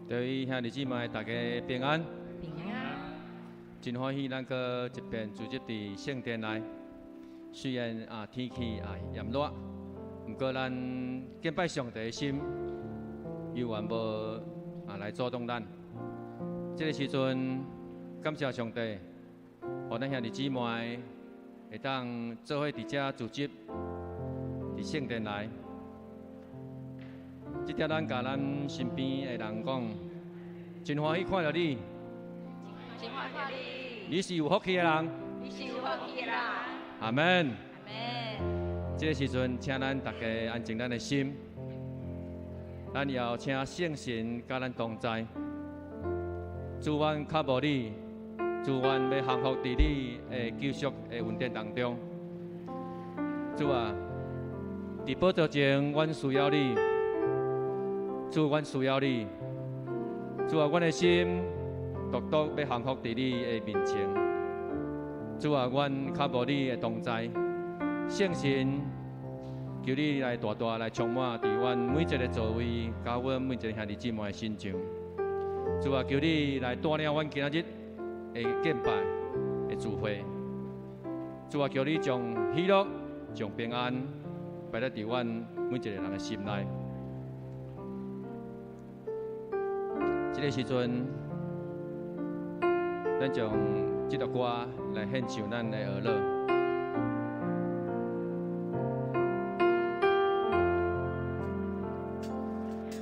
各位兄弟姊妹，大家平安。平安。真歡喜咱閣一遍聚集佇聖殿內。雖然天氣炎熱，毋過咱敬拜上帝的心猶原無來阻擋咱。這个時陣，感謝上帝，予咱兄弟姊妹會當做伙佇遮聚集，佇聖殿內。這點咱共咱身邊的人講，真歡喜看著你。真歡喜你。你是有福氣的人。你是有福氣的人。阿門。阿門。這个時陣，請咱大家安靜咱的心，咱邀請聖神佮咱同在。主，阮渴慕你，主，阮欲降服佇你的救贖的恩典當中。主啊，佇寶座前，阮需要你。主，阮需要你。主啊，阮的心獨獨欲降服佇你的面前。主啊，阮渴慕你的同在。聖神，求你來大大來充滿佇阮每一个座位，佮阮每一个兄弟姊妹的身上。主啊，求你來帶領阮今仔日的敬拜的聚會。主啊，求你將喜樂、將平安擺佇阮每一个人的心內。這个時陣，咱將這首歌來獻上咱的哀樂。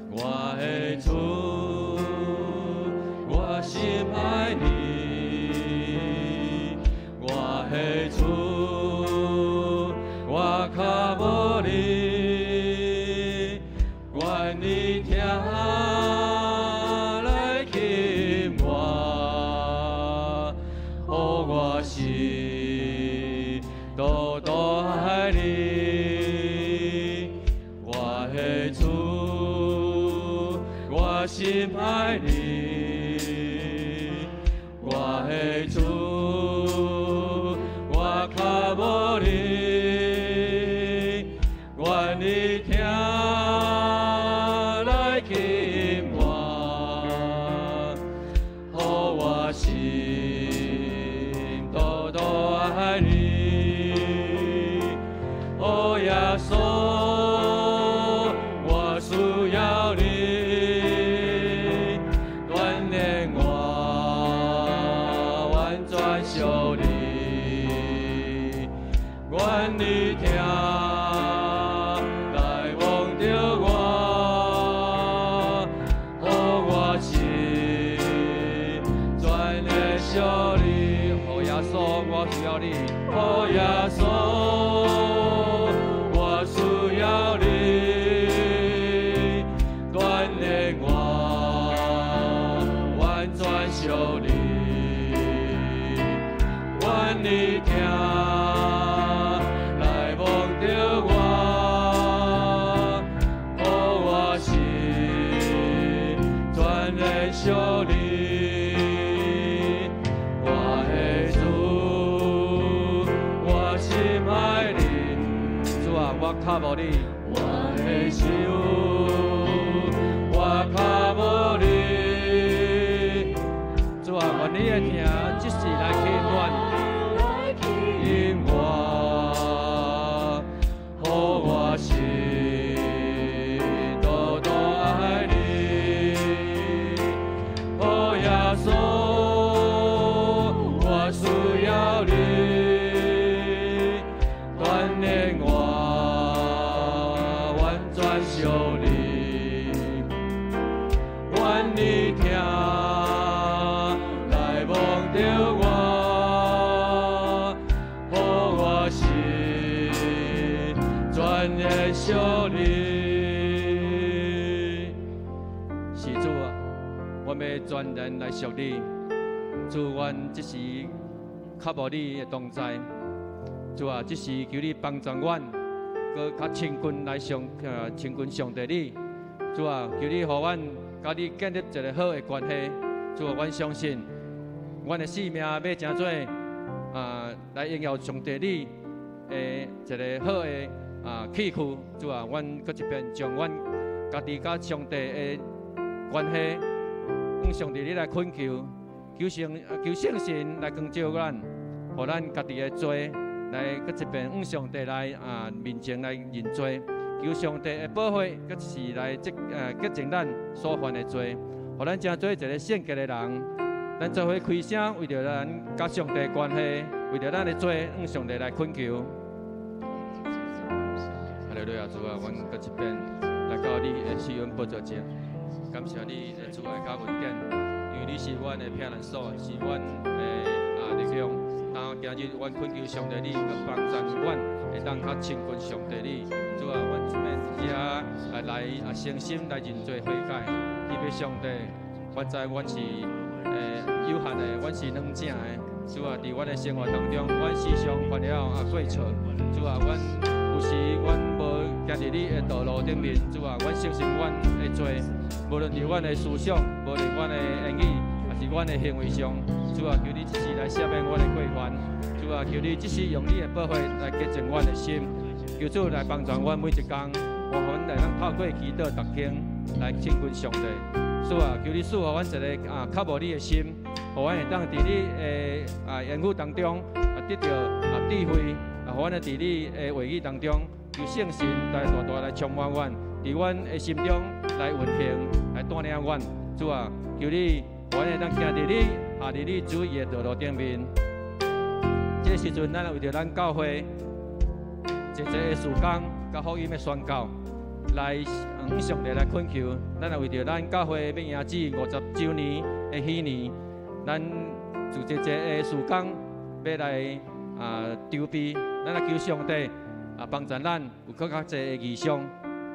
我的主，我心愛你，我的主，我渴慕你，願你疼來吸引我，予我心獨獨愛你，我的主，我心愛你，我的主，我渴慕你，願你疼來吸引我，予我心獨獨愛你，哦耶穌，我需要你，鍛鍊我，完全屬你，願你疼來摸著我，予我心全然屬你。哦耶穌，我需要你，哦耶穌，我需要你，鍛鍊我，完全屬你，願你疼來摸著我，予我心全然屬你，我的主，我心愛你，主啊，我渴慕你，我的主，我渴慕你，主啊，願你的疼這時來吸引阮，吸引我，予我心獨獨愛你，哦耶穌，我需要你，鍛鍊我，完全屬你，願你疼來摸著我，予我心全然屬你。是主啊，我欲全然來屬你。主，阮這時渴慕你的同在。主啊，這時求你幫助阮，閣較親近來上，親近上帝你。主啊，求你予阮佮你建立一个好的關係。主啊，阮相信，阮的生命欲成做來榮耀上帝你的一个好的器具。主啊，阮閣一遍將阮家己佮上帝的關係向上帝你來懇求，求聖神來光照咱，予咱家己的罪來閣一遍向上帝來面前來認罪，求上帝的寶血，閣是來潔淨咱所犯的罪，予咱成做一个聖潔的人。咱做伙開聲，為著咱佮上帝的關係，為著咱的罪，向上帝來懇求。哈利路亞，主啊，阮閣一遍來到你的施恩寶座前，感謝你的慈愛佮恩典，因為你是阮的避難所，是阮的力量。當今日阮懇求上帝你，閣幫助阮，會當較親近上帝你。主啊，阮這邊遮來誠心來認罪悔改，祈求上帝，我知阮是有限的，阮是軟正的。主啊，佇阮的生活當中，阮時常犯了過錯。主啊，阮有時阮無行佇你的道路頂面。主啊，阮承認阮的罪，無論佇阮的思想，無論阮的言語，抑是阮的行為上。主啊，求你這時來赦免阮的過犯。主啊，求你這時用你的寶血來潔淨阮的心。求主來幫助阮每一工，我阮會當透過祈禱讀經來親近上帝。主啊，求你賜予阮一个渴慕你的心，予阮會當佇你的言語當中得著智慧，予阮會佇你的話語當中，求聖神來大大來充滿阮，佇阮的心中來運行，來帶領阮。主啊，求你，予阮會當行佇你、行佇你旨意的道路頂面。這个時陣，咱為著咱教會濟濟的事工，佮福音的宣教，來向上帝來懇求。咱也為著咱教會欲迎接50週年的喜年，咱做濟濟的事工欲來籌備，咱來求上帝幫助咱有閣較濟的異象，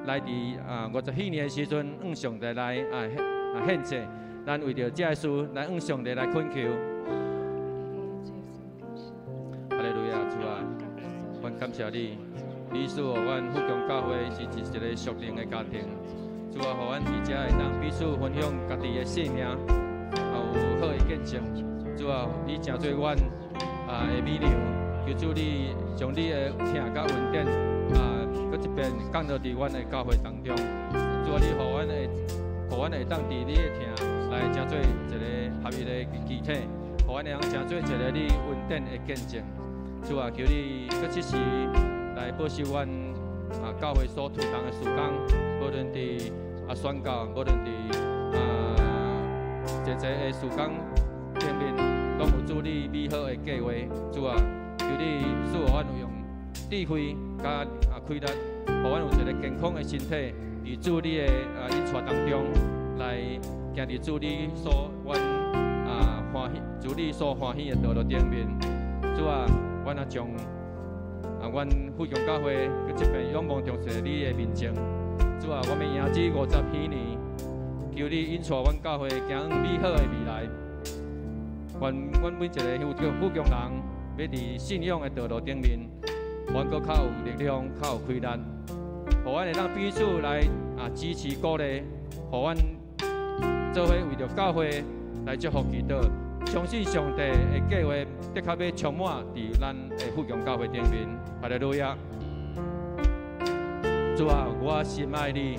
來佇50禧年的時陣，向上帝來獻祭。咱為著這个事，來向上帝來懇求。哈利路亞，主啊，阮感謝你，你賜予阮富強教會是一个屬靈的家庭。主啊，予阮佇遮會當彼此分享家己的生命，也有好的見證。主啊，你成做阮的美娘，求主你將你的疼佮恩典閣一遍降落佇阮的教會當中。主啊，你予阮會，予阮會當佇你的疼來成做一个合一的肢體，予阮會當成做一个你恩典的見證。主啊，求你閣這時來保守阮教會所推動的事工，無論佇宣教，無論佇濟濟的事工頂面，攏有主你美好的計劃。主啊，求你賜予阮有用智慧佮氣力，予阮有一个健康的身體，佇主你的引帶當中，來行佇主你所阮歡喜，主你所歡喜的道路頂面。主啊，阮也將阮富強教會閣這遍仰望著是你的面前。主啊，阮欲迎接50禧年，求你引帶阮教會行向美好的未來。願阮每一个富強人，欲佇信仰的道路頂面，阮閣較有力量，較有氣力，予阮會當彼此來支持鼓勵，予阮做伙為著教會來祝福祈禱，相信上帝的計劃的確欲充滿佇咱的富強教會頂面。哈利路亞！主啊，我心愛你，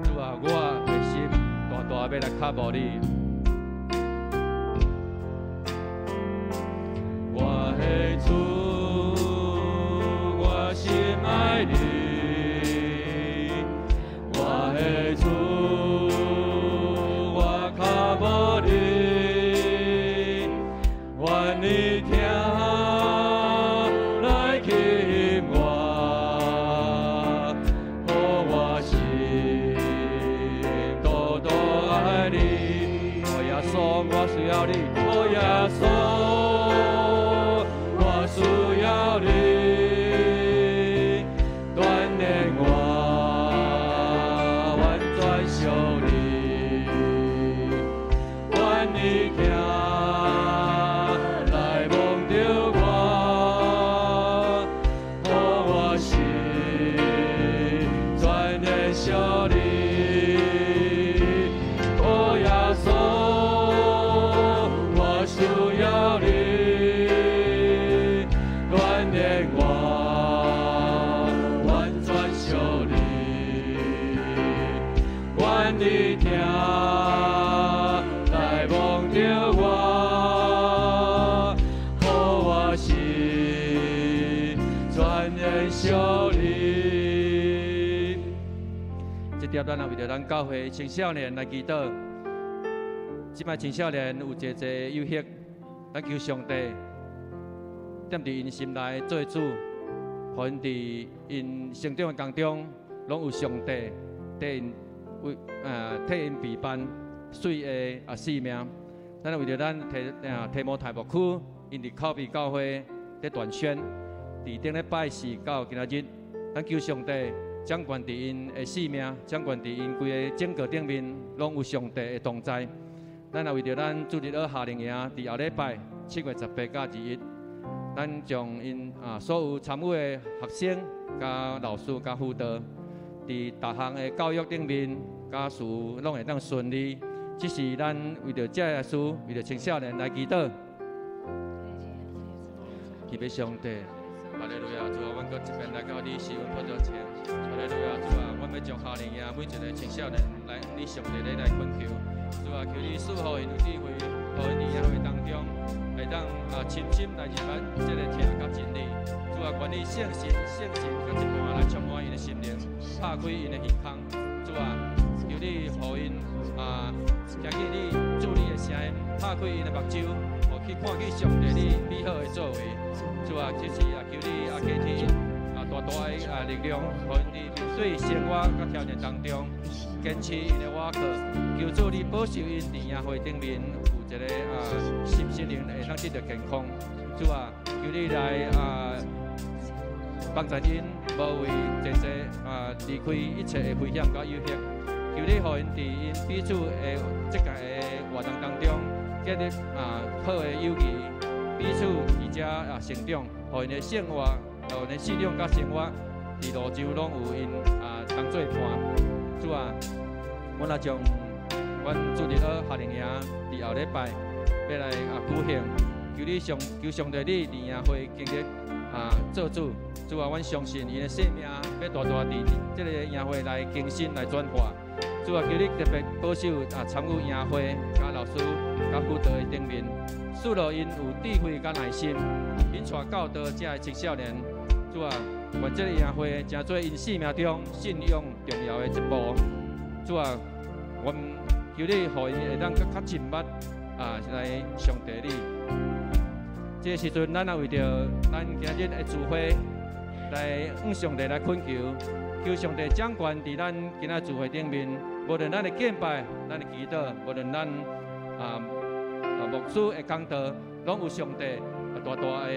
主啊，我的心大大欲來渴慕你。我的主，我心愛你，我的主，我渴慕你，願你疼來吸引我，予我心多多愛你。哦耶穌，我需要你，哦耶穌，我需要你，鍛鍊我，完全屬你，願你疼來摸著我，予我心全然屬你。哦耶穌，我需要你，鍛鍊我，完全屬你，願你疼接咱也為著咱教會青少年來祈禱。這擺青少年有濟濟誘惑，咱求上帝踮佇𪜶心內做主，予𪜶佇𪜶成長的當中，攏有上帝替𪜶為替𪜶備辦媠的性命。咱為著咱提摩太牧區，𪜶佇口邊教會佇斷宣，佇頂禮拜四到今仔日，咱求上帝掌權佇𪜶的性命，掌權佇𪜶規个整個頂面，攏有上帝的同在。咱也為著咱主日學夏令營，佇後禮拜7月18佮21，咱將𪜶所有參與的學生、佮老師、佮輔導，佇逐項的教育頂面，佮事攏會當順利。這是咱為著這个事，為著青少年來祈禱。天父上帝，哈利路亞！主啊，阮閣這遍來到你施恩寶座前，哈利路亞！主啊，阮欲將夏令營每一个青少年來，你上帝你來懇求。主啊，求你賜予𪜶有智慧，予𪜶佇營會當中會當深深來認捌這个疼佮真理。主啊，願你聖神、聖神閣一半來充滿𪜶的心靈，拍開𪜶的耳孔。主啊，求你予𪜶聽見你主你的聲音，拍開𪜶的目睭，予去看見上帝你美好的作為。主啊，這是求你加添大大的力量，予𪜶佇面對生活佮挑戰當中，堅持𪜶的倚靠。求主你保守𪜶佇營會頂面有一个心心靈會當得著健康。主啊，求你來幫助𪜶，無畏濟濟離開一切的危險佮誘惑。求你予𪜶佇𪜶彼此的這個的活動當中建立好的友誼，彼此而且成長，予𪜶的生活，予𪜶的信仰佮生活佇蘆洲攏有𪜶當做伴。主啊，阮也將阮主日學夏令營佇後禮拜欲來舉行，求你上求上帝你佇營會經歷做主。主啊，阮相信𪜶的生命欲大大佇這个營會來更新來轉化。主啊，求你特別保守參與營會、佮老師、佮輔導的頂面，賜予𪜶有智慧佮耐心，引帶教導這个青少年。主啊，願這个營會成做𪜶生命中信仰重要的一步。主啊，阮求你予𪜶會當閣較親密來上帝你。這个時陣，咱也為著咱今日的聚會來向上帝來懇求，求上帝掌權佇咱今仔聚會頂面，無論咱的敬拜、咱的祈禱，無論咱牧師的講道，攏有上帝大大的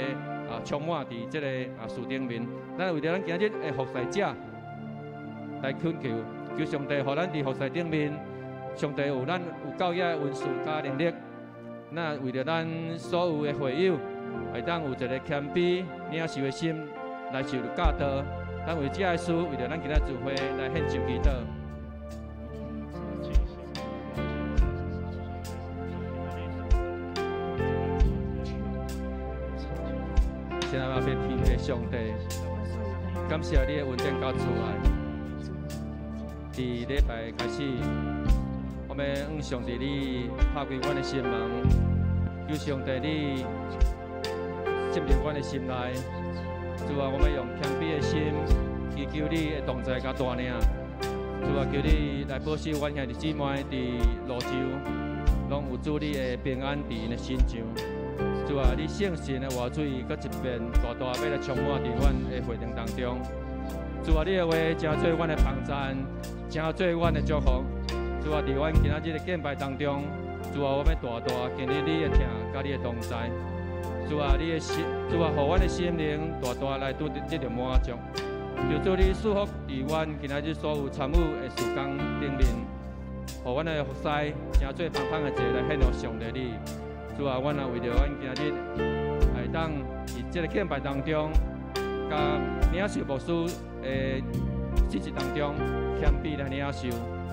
充滿佇這个事頂面。咱為著咱今日的服侍者來懇求，求上帝予咱佇服侍頂面，上帝有咱有夠額的恩賜佮能力。那為著咱所有的會友，會當有一个謙卑領受的心來受教導。咱為這个事，為著咱今仔聚會來獻上祈禱。現在我欲天父上帝，感謝你的恩典佮慈愛。佇禮拜開始，我欲向上帝你拍開阮的心門，求上帝你進入阮的心內。主啊，我欲用謙卑的心祈求你的同在佮帶領。主啊，求你來保守阮兄弟姊妹佇蘆洲，攏有主你的平安佇𪜶的身上。主啊，你聖神的活水閣一遍大大欲來充滿佇阮的會場當中。主啊，你的話成做阮的幫贊，成做阮的祝福。主啊，佇阮今仔日的敬拜當中，主啊，我欲大大經歷你的疼佮你的同在。主啊，你的心，主啊，予阮的心靈大大來拄得著滿足。求主你賜福佇阮今仔日所有參與的事工頂面，予阮的服侍成做芳芳的祭來獻予上帝你。主啊，阮也為著阮今仔日會當佇這个敬拜當中，佮領受牧師的信息當中謙卑來領受。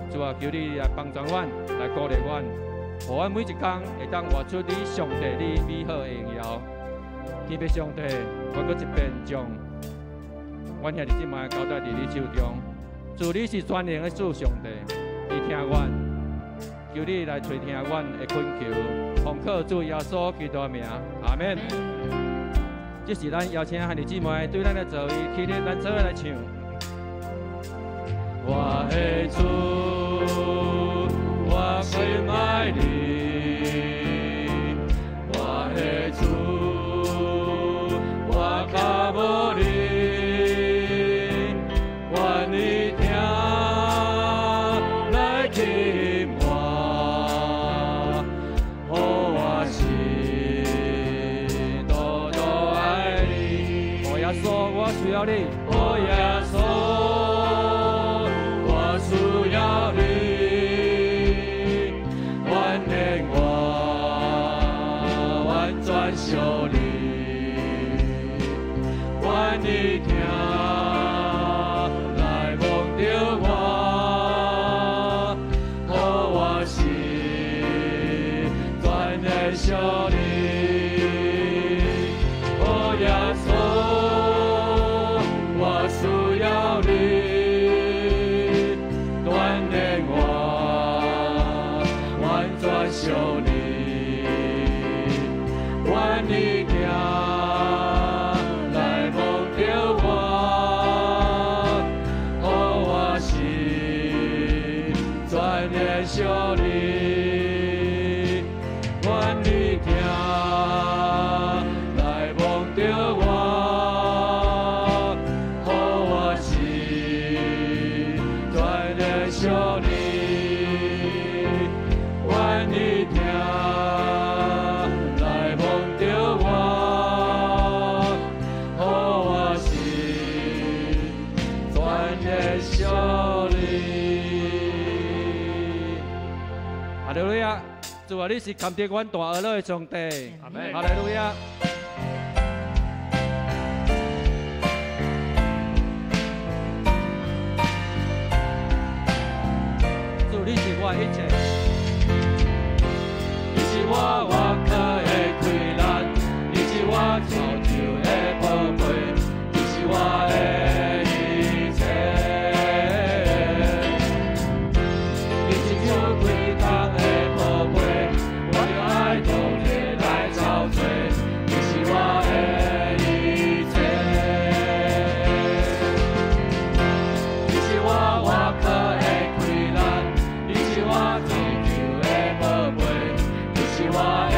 主啊，求你來幫助阮，來鼓勵阮，予阮每一工會當活出你上帝你美好的榮耀。天父上帝，我閣一遍將阮兄弟姊妹交代佇你手中。主，你是全能的主上帝，你聽阮，求你來垂聽阮的懇求，奉靠主耶穌基督的名，阿們。這時，咱邀請兄弟姊妹對咱的座位起立，咱做伙來唱。我的主，我深愛你，我的主，我渴慕你，願意疼來吸引我，予我心多多愛你。哦耶穌，我需要你，哦耶穌，我需要你，願憐我，完全屬你，願意疼來摸著我，予我心全然屬你。哦耶穌，我需要你，鍛鍊我，完全屬你，願意疼來摸著我，予我心全然屬你，願意疼來摸著我，予我心全然屬你，願意疼來摸著我，予我心全然屬你。哈利路亞！主啊，你是堪得阮大哀樂的上帝。阿們。哈利路亞！主，你是我的一切，你是我倚靠的氣力，你是我造就的寶貝，你是我的一切。你是手開空的寶貝，我著愛努力來找揣，你是我的一切。你是我倚靠的氣力，你是我追求的寶貝，你是我的。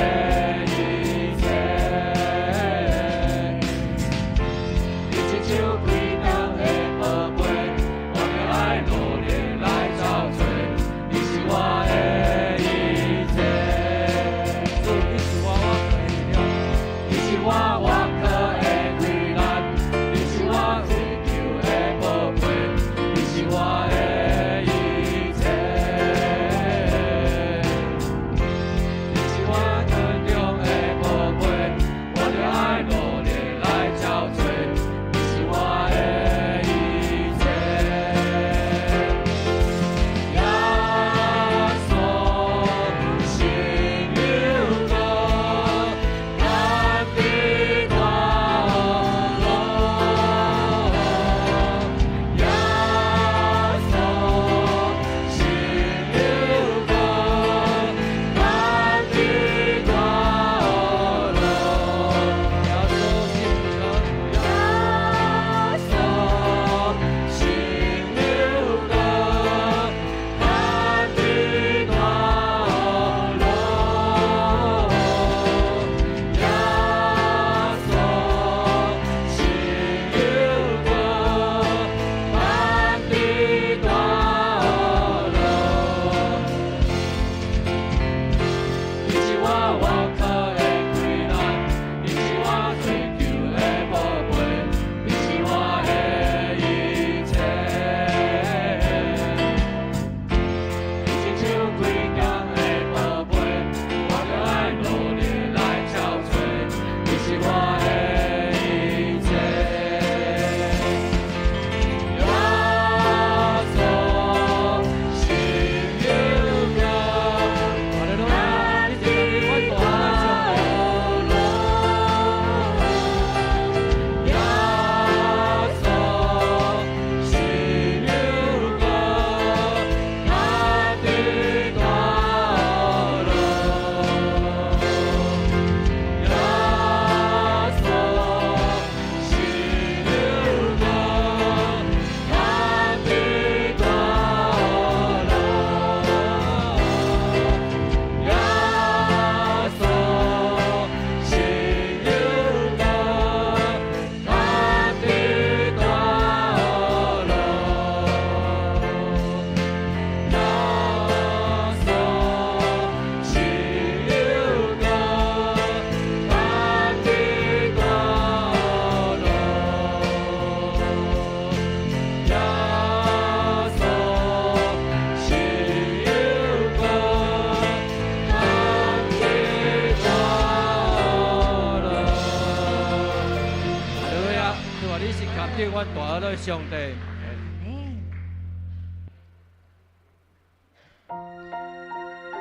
大樂的上帝。阿門。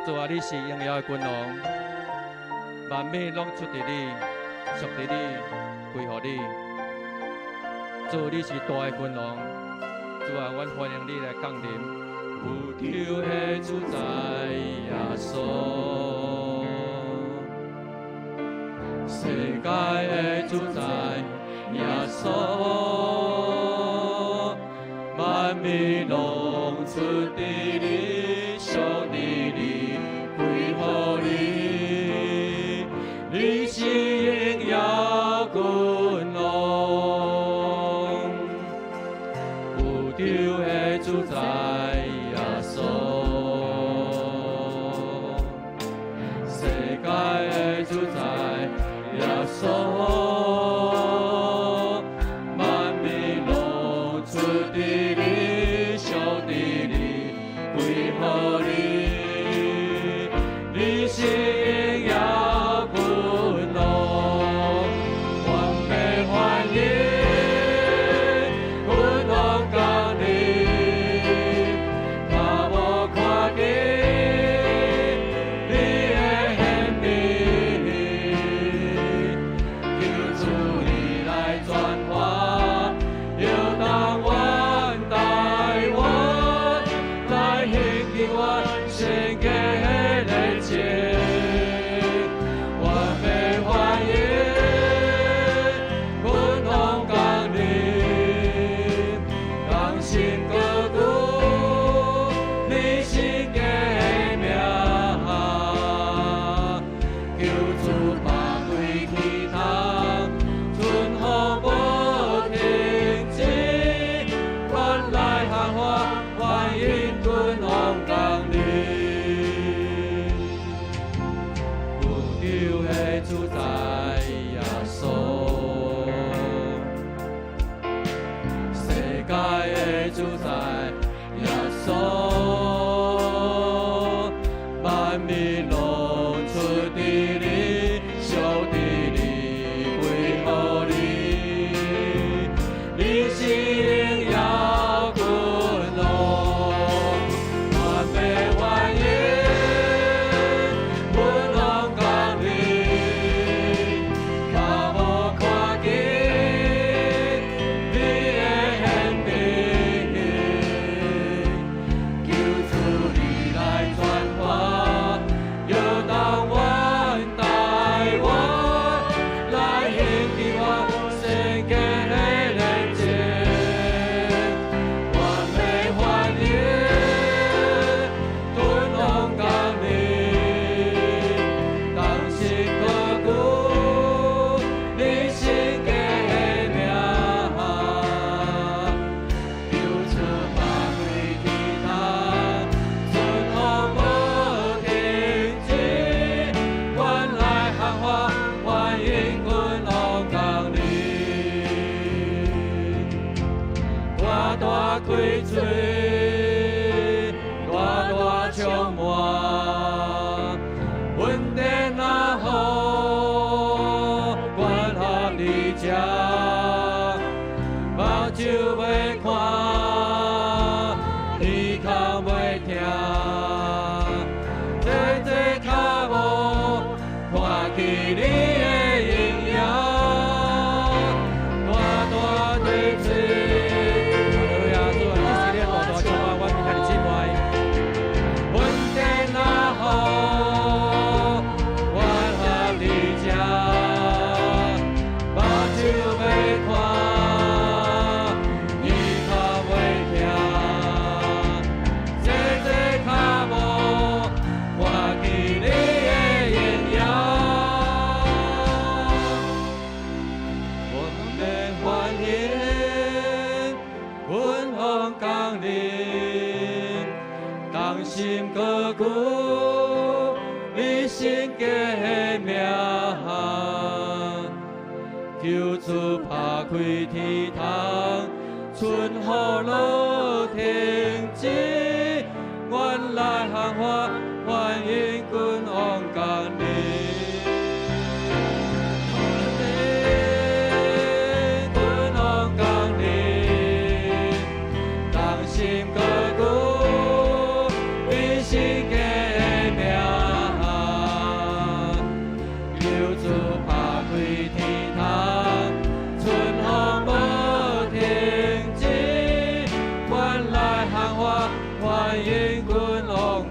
主啊，你是榮耀的君王，萬物攏出佇你，屬佇你，歸予你。主，你是大的君王，主啊，阮歡迎你來降臨。宇宙的主宰耶穌，世界的主宰耶穌，萬物攏出佇你，屬佇你，歸予你，你是榮耀君王，宇宙的主宰耶穌，世界的主宰耶穌，萬物攏出佇你，屬佇你，歸予你，你是榮耀君王，阮欲歡迎君王降臨，較無看見你的顯明，求主你來轉化，搖動阮台灣，來興起阮聖潔的熱情，阮欲歡迎君王降臨，同心高舉你聖潔的名，求主拍開天窗，春風無停止，阮來喊話，歡迎君王降臨。宇宙的主宰耶穌，世界的主宰耶穌，萬物攏出佇你，屬佇你，歸予你，你是榮耀君王，阮欲歡迎君王降臨，較無看見你的顯明，求主你來轉化，搖動阮台灣，來興起阮聖潔的熱情，阮欲歡迎君王降臨，同心高舉你聖潔的名，求主拍開天窗，春風無停止，阮來喊話，歡迎君王降臨。大大開喙，大大充滿，恩典若雨，灌下佇這，目睭欲看，耳孔欲聽，濟濟較無看見你的榮耀，大大的喙。哈利路亞，主啊，這是你的大大充滿，阮兄弟姊妹。恩典若雨，灌下佇這，目睭欲看，耳孔欲聽，濟濟較無看見你的榮耀。阮欲歡迎君王降臨，同心高舉你聖潔的名，求主拍開天窗，春雨落停止，阮來喊話，歡迎君王降臨。歡迎君王降臨。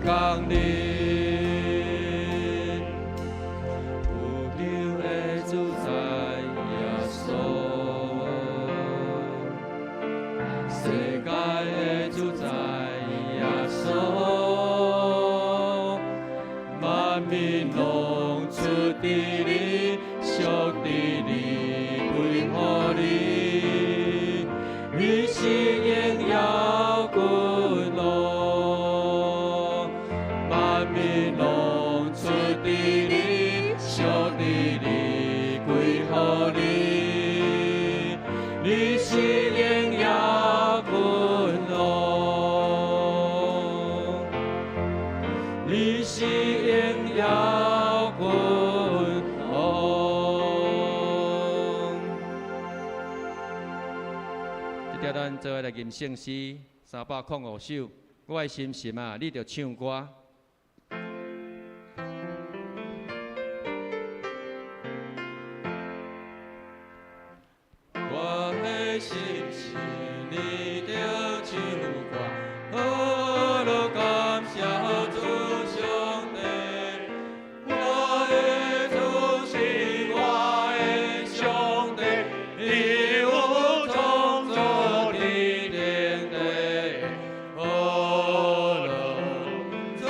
降臨，有救的主宰耶穌，世界的主宰耶穌，萬民攏出佇你，屬佇你，歸予你，你是榮耀君王，萬民攏出佇你，屬佇你，歸予你，你是榮耀君王，你是榮耀君王。這條咱做伙來吟聖詩305首，我的心神啊，你著唱歌。我的心神，你著唱歌，好樂感謝主上帝。我的主是我的上帝，伊有創造天頂地，好樂全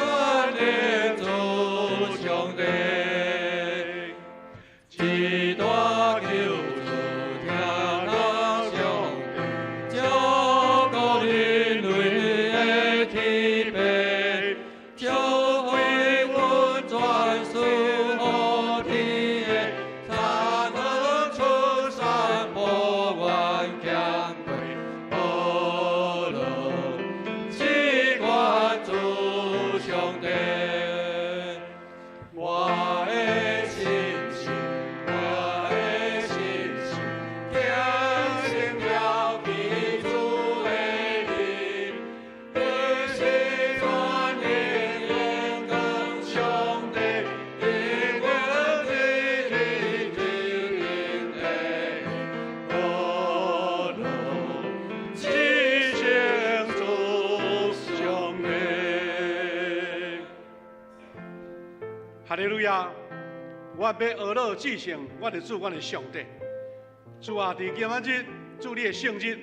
能主上帝。一大救主疼咱上帝，照顧人類的天父，召會阮轉賜予天的，田園出山坡原強貴，好樂至關主上帝。我的心神，我的心神，虔誠了記主的名，你是全能榮光上帝，永遠佇天頂地，好樂至聖主上帝。哈利路亞！我欲呵咾至聖，我的主，我的上帝。主啊，佇今仔日，主你的聖日，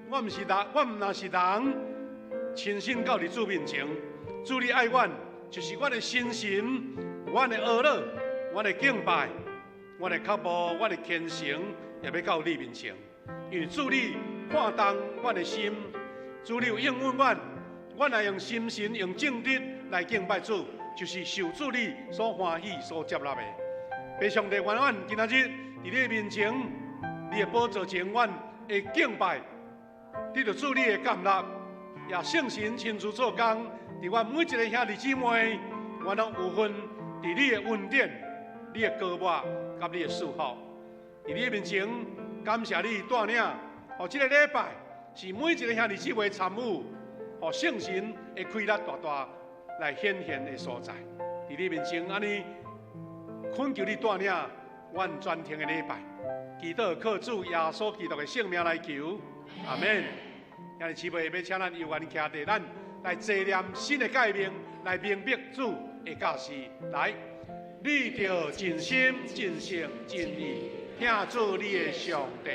我毋是人，我毋若是人，親身到佇主面前。主你愛阮，就是阮的心神，阮的呵咾，阮的敬拜，阮的腳步，阮的虔誠，也欲到你面前。因為主你看重阮的心，主你有應允阮，阮若用心神、用正直來敬拜主，就是受主你所歡喜、所接納的。父上帝，願阮今仔日佇你的面前，你的寶座前，阮的敬拜得到主你的甘納，也聖神親自做工，佇阮每一个兄弟姊妹，阮攏有份佇你的恩典、你的膏抹佮你的祝福。佇你的面前，感謝你帶領，予這个禮拜是每一个兄弟姊妹參與，予聖神的氣力大大來顯現的所在。佇你面前，按呢懇求你帶領阮全程的禮拜，祈禱靠主耶穌基督的聖名來求，阿們。兄弟姊妹，欲請咱有緣徛佇咱來紀念新的誡命，來明白主的教示。來，你著盡心、盡性、盡意，疼主你的上帝。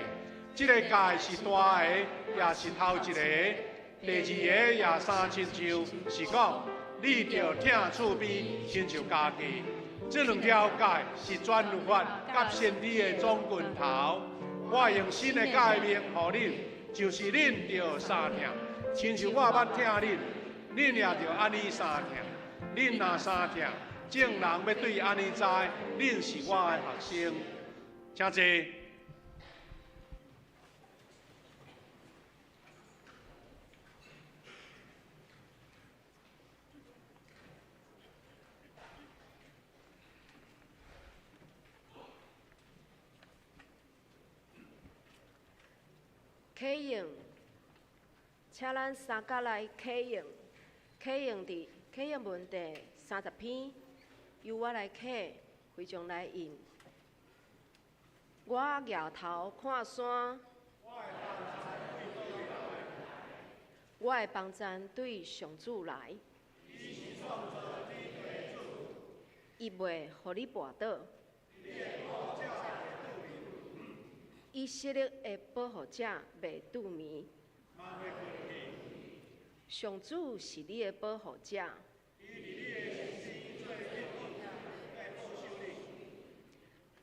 這个誡是大的，也是頭一个。第二个也相親像，是講你著疼厝邊，親像家己。這兩條誡是全律法佮先知的總棍頭。我用新的誡命予恁，就是恁著相疼，親像我捌疼恁，恁也著按呢相疼。恁若相疼，眾人欲對按呢知，恁是我的學生。請坐。啟用，請咱三甲來啟用，啟用佇啟用文第30篇，由我來啟，會眾來應。我舉頭看山，我的幫贊對上主來。伊袂予你跋倒。以色列的保護者袂拄暝。上主是你的保護者。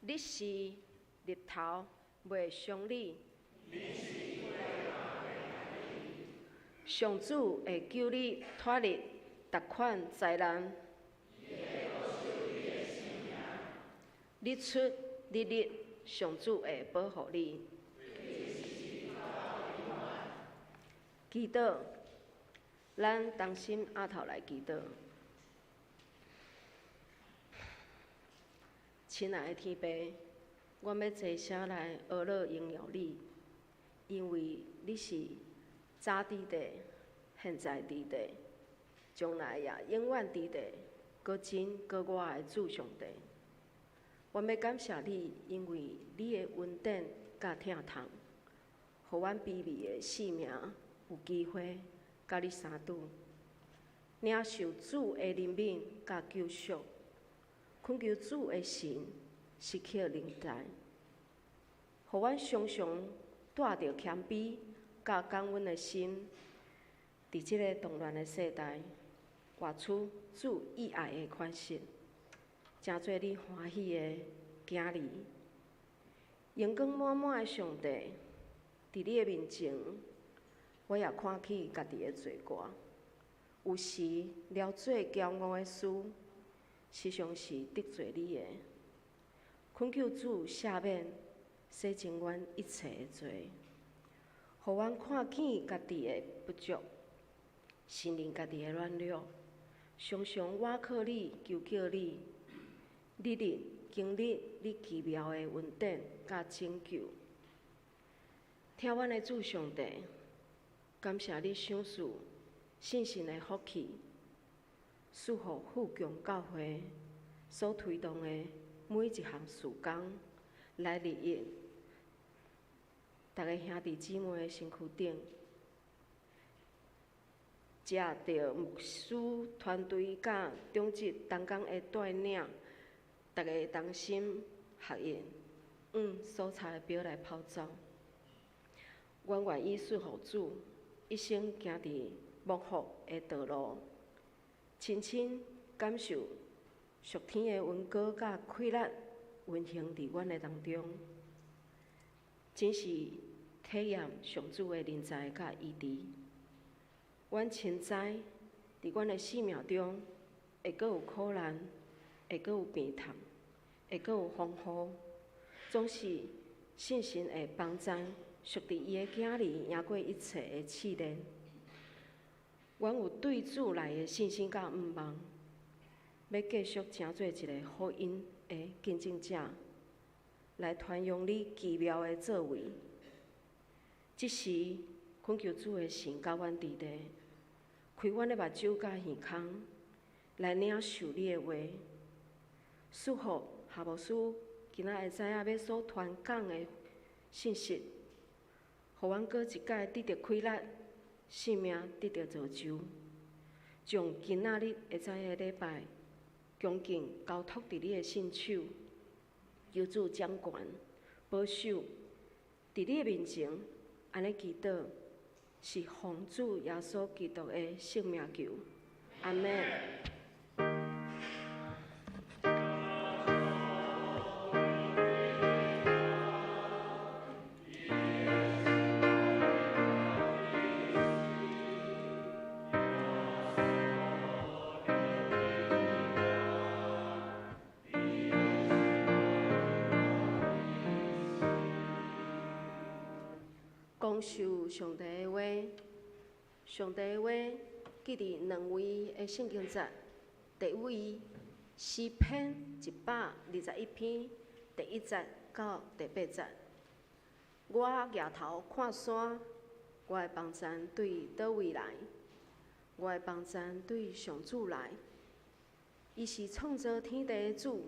日時日頭袂傷你。上主會救你脫離逐款災難。日出日入，上主會保護你。祈禱，咱同心阿頭來祈禱。親愛的天父，阮欲坐聲來呵咾榮耀你，因為你是早佇地、現在佇地、將來也永遠佇地，閣真閣活的主上帝。阮欲感謝你，因為你的恩典佮疼痛，予阮卑微的性命有機會佮你相拄，領受主的憐憫佮救贖，懇求主的神時刻臨在，予阮常常帶著謙卑佮感恩的心，佇這个動亂的世代，活出主意愛的款式，成做你歡喜的囝兒。榮光滿滿的上帝，佇你的面前，我也看起家己的罪過。有時了做驕傲的事，時常是得罪你的。懇求主赦免，洗淨阮一切的罪，予阮看見家己的不足，承認家己的軟弱，常常倚靠你，求叫你，日日經歷你奇妙的恩典佮拯救。聽阮的主上帝，感謝你賞賜信心的福氣，賜予富強教會所推動的每一項事工，來利益逐个兄弟姊妹的身軀頂，藉著牧師團隊佮長執同工的帶領，逐个同心合意，按所差的表來跑走。阮願意侍奉主，一生行佇蒙福的道路，親身感受屬天的恩膏佮氣力運行佇阮的當中，真是體驗上主的臨在佮醫治。阮深知，佇阮的生命中會閣有苦難，會閣有病痛，會閣有風雨，總是信心的幫助，屬佇伊的囝兒贏過一切的試煉。阮有對主來的信心佮向望，欲繼續成做一个福音的見證者，來傳揚你奇妙的作為。這時，懇求主的神佮阮佇咧，開阮的目睭佮耳孔，來領受你的話，賜福夏牧師今仔會知影欲所傳講的信息，予阮閣一擺得著氣力，性命得著造就，將今仔日會知的禮拜，恭敬交託佇你的聖手，求主掌權保守，佇你的面前，按呢祈禱，是奉主耶穌基督的聖名求，阿們。講授上帝的話，上帝的話記佇兩位的聖經節，第一位詩篇121篇第一節到第八節。我舉頭看山，我的幫贊對佗位來？我的幫贊對上主來。伊是創造天地的主，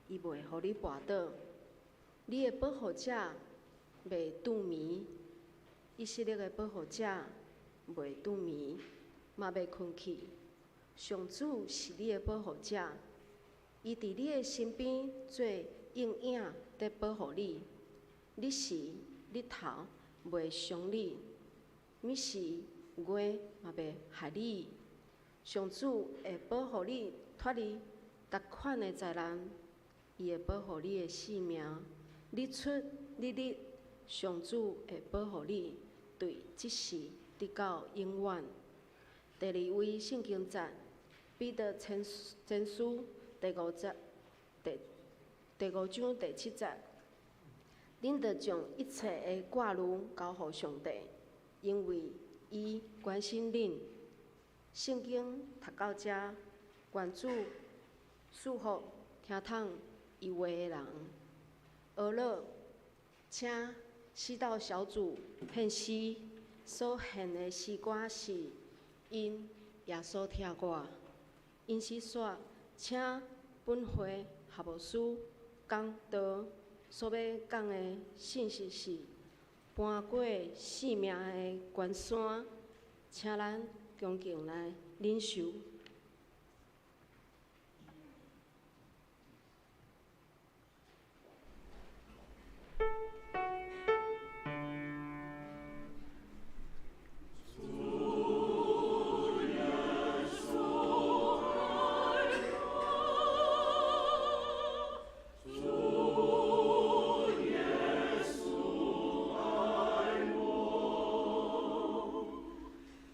伊袂予你跋倒，你的保護者袂拄暝。以色列的保護者袂拄暝，嘛袂睏去。上主是你的保護者，伊佇你的身邊做蔭影，佇保護你。日時日頭袂傷你，暝時月嘛袂害你。上主會保護你脫離逐款的災難，伊會保護你的性命。日出日入，上主會保護你，對這時直到永遠。第二位聖經節，彼得前前書第五節第第五章第七節，恁著將一切的掛慮交予上帝，因為伊關心恁。聖經讀到遮，願主賜福聽通伊話的人。呵咾，請死道小組獻詩，所獻的詩歌是因耶穌疼我。因此煞請本會學牧師講道，所欲講的信息是搬過性命的關山，請咱恭敬來領受。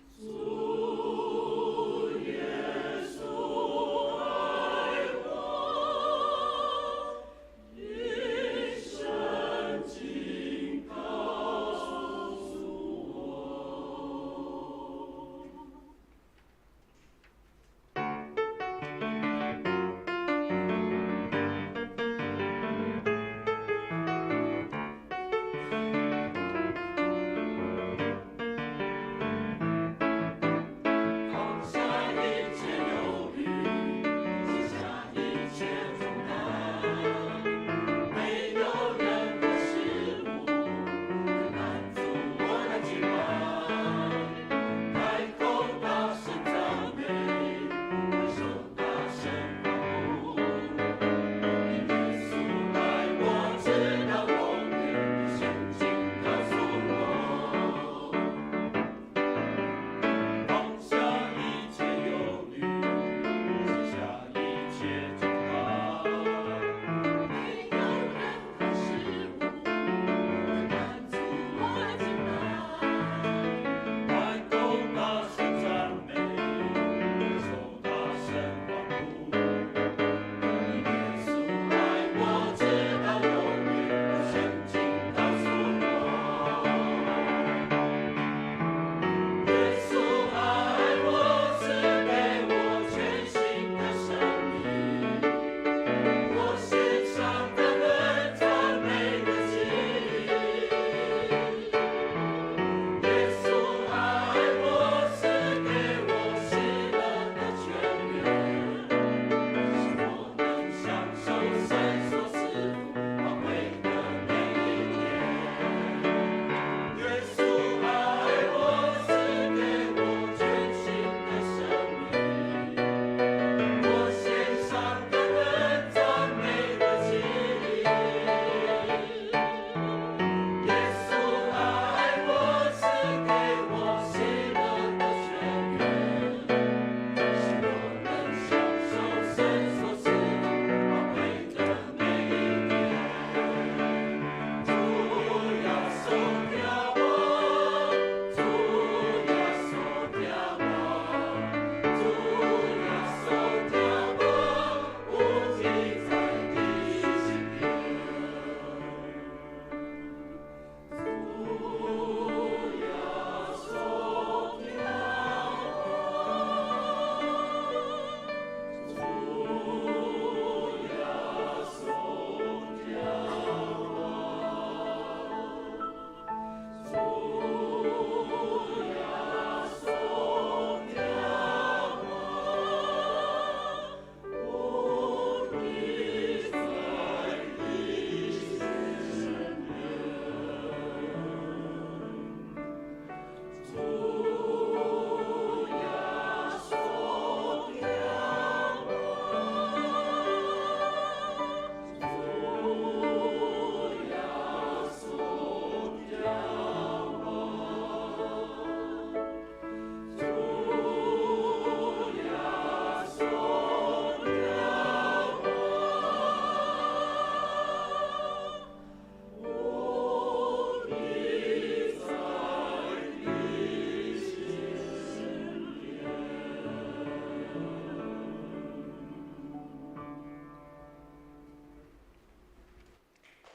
主耶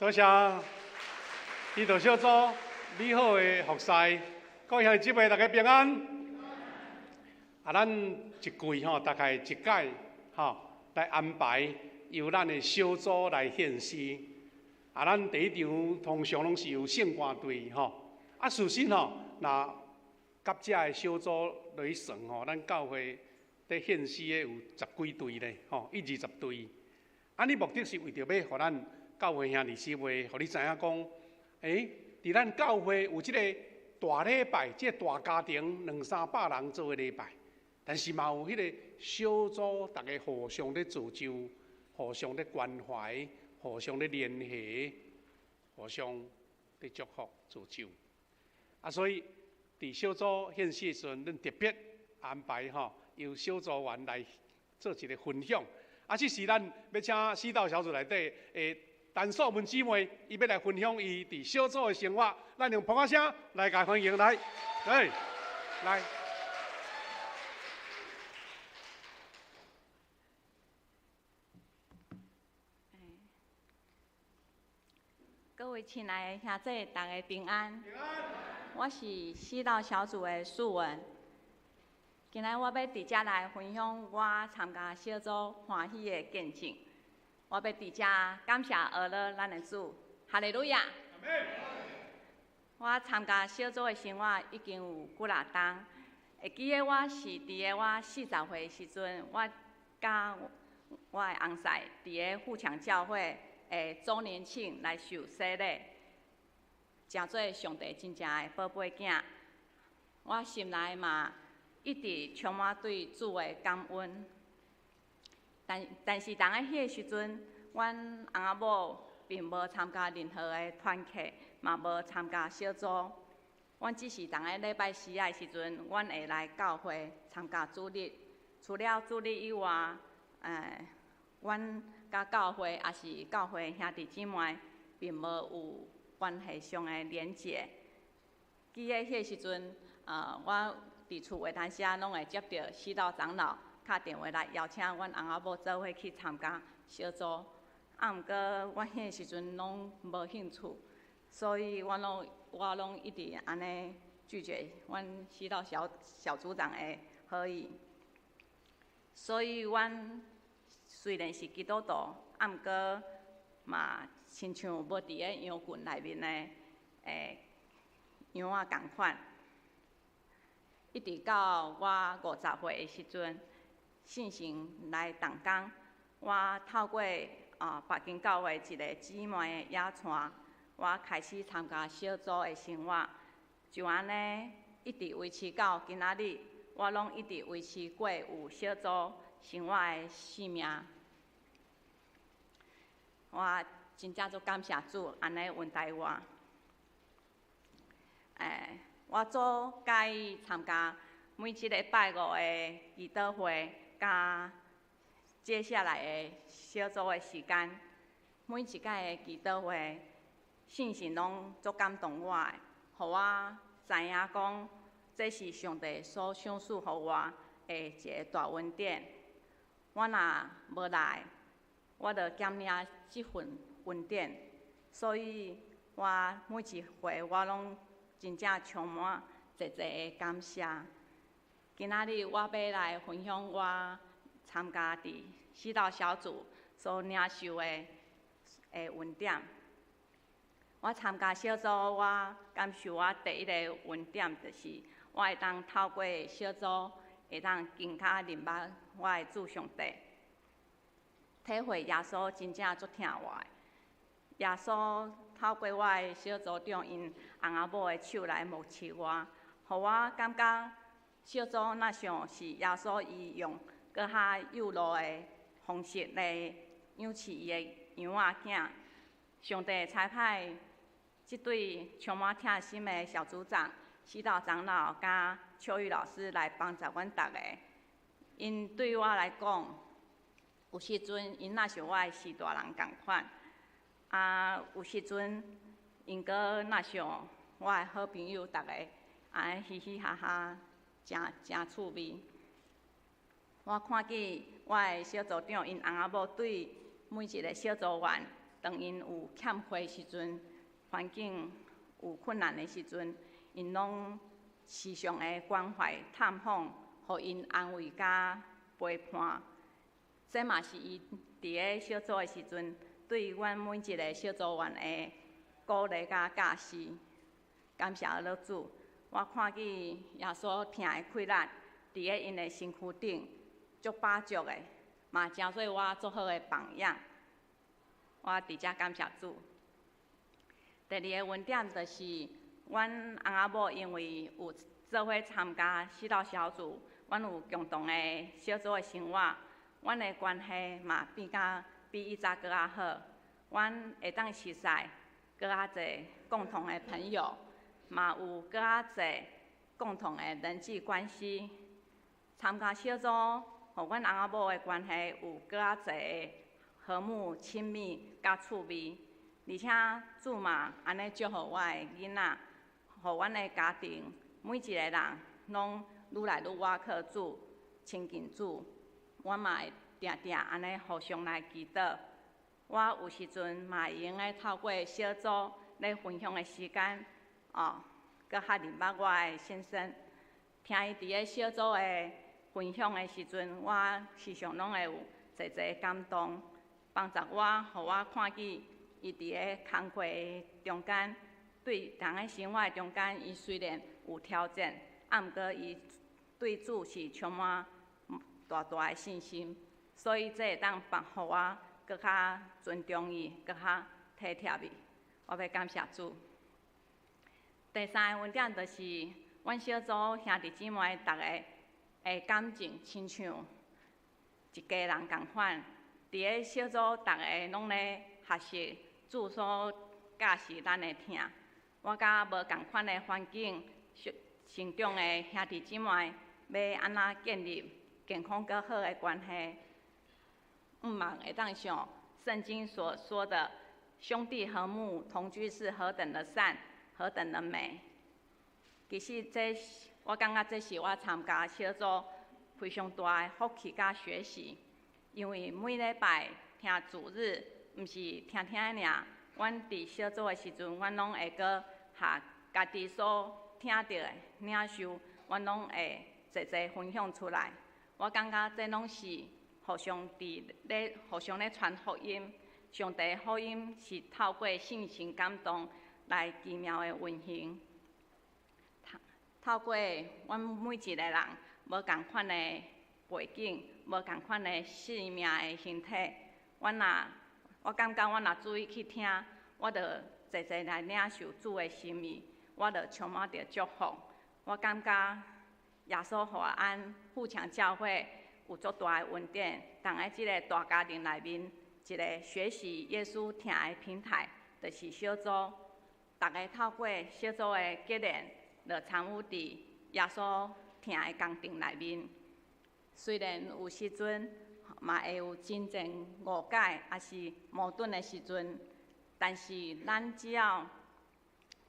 多謝祈禱小組美好的服侍，各位兄弟姊妹，大家平安。啊，咱一季吼，大概一擺吼來安排由咱的小組來獻詩。啊，咱第一場通常攏是由聖歌隊吼。啊，事實吼，若佮遮的小組來算吼，咱教會佇獻詩的有十幾隊咧，吼，一二十隊。啊，呢目的是為著欲予咱教會兄弟姊妹，予你知影講，佇咱教會有這个大禮拜，這个大家庭兩三百人做的禮拜，但是嘛有彼个小組，逐家互相咧造就，互相咧關懷，互相咧聯繫，互相咧祝福造就。啊，所以佇小組獻詩的時陣，咱特別安排吼，由小組員來做一个分享。啊，這時咱欲請使徒小組內底的陳素文姊妹，伊欲來分享伊佇小組的生活。咱用拍仔聲來共歡迎來，來，來。各位親愛的兄弟，大家平安。平安。我是使徒小組的素文。今仔我欲佇遮來分享我參加小組歡喜的見證。我欲佇遮感謝阿勒咱的主，哈利路亞。我參加小組的生活已經有幾若冬。會記得我是佇个我40歲的時陣，我佮我的翁婿佇个富強教會的周年慶來受洗禮，成做上帝真正的寶貝囝。我心內嘛一直充滿對主的感恩。但是，佇彼个時陣，阮翁仔某並無參加任何的團契，嘛無參加小組。阮只是佇个禮拜四的時陣，阮會來教會參加主日。除了主日以外，阮佮教會抑是教會兄弟姊妹，並無有關係上的連結。記得彼个時陣，我佇厝有當時仔攏會接著使徒長老敲電話來邀請阮翁仔某做伙去參加小組。啊，毋過我彼个時陣攏無興趣，所以我攏一直按呢拒絕阮使徒小組長的好意。所以，阮雖然是基督徒，啊，毋過嘛親像無佇个羊群內面的羊仔仝款。一直到我50歲的時陣，聖神來動工，我透過北京教會一个姊妹的引帶，我開始參加小組的生活，就按呢一直維持到今仔日，我攏一直維持過有小組生活的生命。我真正足感謝主，按呢恩待我。我足佮意參加每一个拜五的祈禱會，佮接下來的小組的時間，每一擺的祈禱會，聖神攏足感動我的，予我知影講，這是上帝所賞賜予我的一个大恩典。我若無來，我就減領這份恩典。所以我每一回我攏真正充滿濟濟的感謝。今仔日我欲來分享我參加佇使徒小組所領受的恩典。我參加小組，我感受我第一個恩典就是我會當透過小組，會當更較認捌我的主上帝，體會耶穌真正足疼我的。耶穌透過我的小組長𪜶翁仔某的手來牧飼我，予我感覺小組若像是耶穌伊用閣較幼路的方式來養飼伊的羊仔囝。上帝差派這對充滿疼心的小組長、使徒長老佮秋玉老師來幫助阮逐个。𪜶對我來講，有時陣𪜶若像我的序大人仝款，啊，有時陣𪜶閣若像我的好朋友，逐个按呢嘻嘻哈哈，誠誠趣味。我看見我的小組長𪜶翁仔某對每一个小組員當𪜶有欠缺時陣，環境有困難的時陣，𪜶攏時常會關懷探訪，予𪜶安慰佮陪伴。這嘛是伊佇咧小組的時陣，對阮每一个小組員的鼓勵佮教示。感謝阿樂主，我看見耶穌疼的氣力，佇咧𪜶的身軀頂足飽足的，嘛成做我足好的榜樣。我佇遮感謝主。第二个恩典就是，阮翁仔某因為有做伙參加四道小組，阮有共同的小組的生活，阮的關係嘛變甲比以前閣較好。阮會當熟似閣較濟共同的朋友，嘛有閣較濟共同的人際關係。參加小組，予阮翁仔某的關係有閣較濟的和睦、親密、佮趣味。而且主嘛按呢祝福我的囡仔，予阮的家庭每一个人攏愈來愈倚靠主、親近主。我嘛會定定按呢互相來祈禱。我有時陣嘛會用得透過小組咧分享的時間，哦，閣較認捌我的先生。聽伊佇咧小組的分享的時陣，我時常攏會有濟濟感動，幫助我，予我看見伊佇咧工課中間，對人的生活中間，伊雖然有挑戰，啊，毋過伊對主是充滿大大的信心，所以這會當幫予我閣較尊重伊，閣較體貼伊。我欲感謝主。第三个恩典就是，阮小組兄弟姊妹逐个的感情親像一家人仝款。佇咧小組，逐个攏咧學習主所教示咱的疼。我佮無仝款的環境成長的兄弟姊妹，欲按怎建立健康閣好的關係？毋望會當像聖經所說的，兄弟和睦同居是何等的善，何等的美。其實這我感覺這是我參加小組非常大的福氣佮學習，因為每禮拜聽主日，毋是聽聽爾。阮佇小組的時陣，阮攏會閣學家己所聽著的領受，阮攏會濟濟分享出來。我感覺這攏是互相佇咧互相咧傳福音。上帝福音是透過聖神感動來奇妙的運行。透過阮每一个人無仝款的背景，無仝款的生命的形體，阮若我感覺我若注意去聽，我就濟濟來領受主的心意，我就充滿著祝福。我感覺耶穌予阮富強教會有足大的恩典，佇咧這个大家庭內面，一个學習耶穌疼的平台，就是小組。逐个透過小組的結連，就參與佇耶穌疼的工程內面。雖然有時陣嘛會有真濟誤解，抑是矛盾的時陣，但是咱只要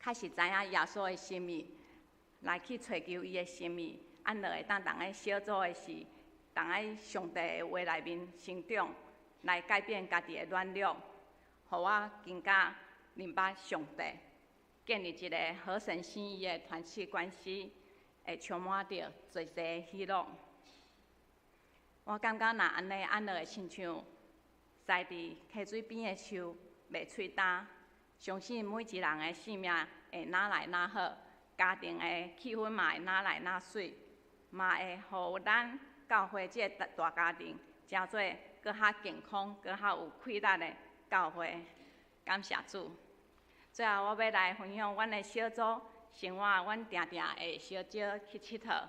確實知影耶穌的心意，來去揣求伊的心意，按就會當佇咧小組的時，佇咧上帝的話內面成長，來改變家己的軟弱，予我更加明白上帝，建立一個合神心意的團契關係，會充滿著濟濟喜樂。我感覺若按呢，按就會親像栽佇溪水邊的樹，袂喙焦。相信每一人的生命會愈來愈好，家庭的氣氛嘛會愈來愈媠，嘛會予咱教會這个大家庭，成做閣較健康、閣較有氣力的教會。感謝主。最後，我欲來分享阮的小組生活，阮定定會相招去𨑨迌，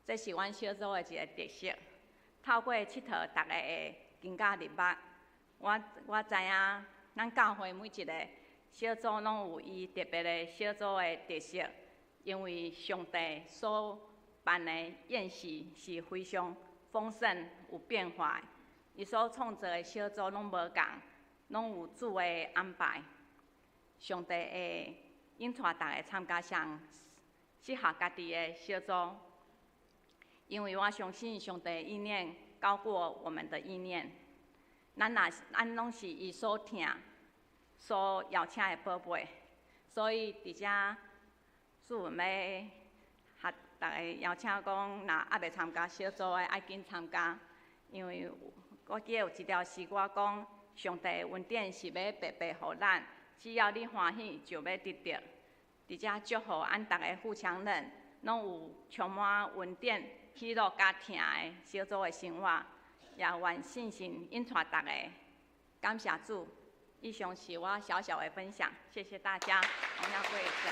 這是阮小組的一个特色。透過𨑨迌，逐个會更加認捌。我知影，咱教會每一个小組攏有伊特別的小組的特色，因為上帝所辦的宴席是非常豐盛、有變化的。伊所創造的小組攏無仝，攏有主的安排。上帝會引帶逐个參加上適合家己的小組，因為我相信上帝意念高過我們的意念。咱若咱攏是伊所疼，所邀請的寶貝。所以佇遮主文欲予逐家邀請講，若猶未參加小組的，愛緊參加，因為我記得有一條詩歌講，上帝的恩典是欲白白予咱，只要你歡喜就欲得著。佇遮祝福俺逐家富強人，攏有充滿恩典、喜樂佮疼的小組的生活，也願聖神引帶逐家。感謝主，以上是我小小的分享，謝謝大家，榮耀歸神。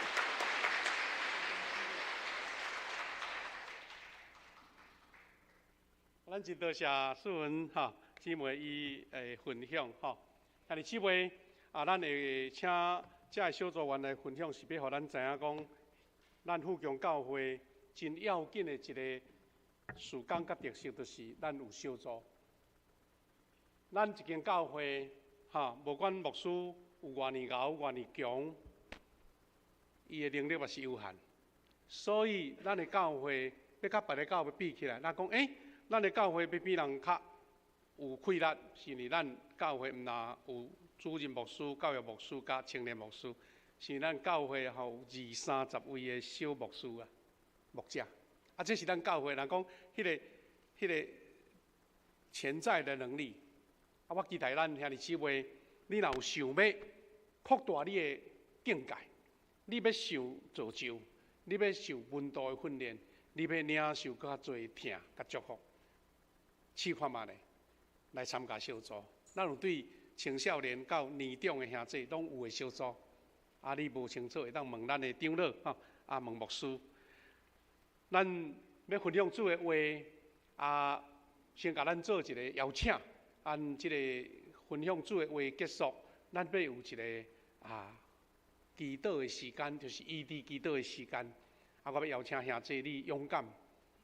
咱真多謝素文哈姊妹伊的分享吼，兄弟姊妹啊，咱會請這个小組員來分享，是欲予咱知影講，咱富強教會真要緊的一个事工佮特色，就是咱有小組。咱一間教會哈，無管牧師有偌爾𠢕、偌爾強，伊的能力嘛是有限，所以咱的教會欲佮別个教會比起來，咱講欸，咱的教會欲比人較有氣力，是因為咱教會毋但有主任牧師、教育牧師佮青年牧師，是咱教會吼有二三十位的小牧師啊、牧者。啊，這是咱教會人講彼个潛在的能力。啊，我期待咱兄弟姊妹，你若有想欲擴大你的境界，你欲受造就，你欲受門徒的訓練，你欲領受閣較濟疼、佮祝福，試看覓咧，來參加小組。咱有對青少年到年長的兄弟攏有的小組。啊，你無清楚會當問咱的長老吼，啊，問牧師。咱欲分享主的話，啊，先共咱做一个邀請。按這个分享主的話結束，咱欲有一个啊祈禱的時間，就是醫治祈禱的時間。啊，我欲邀請兄弟你勇敢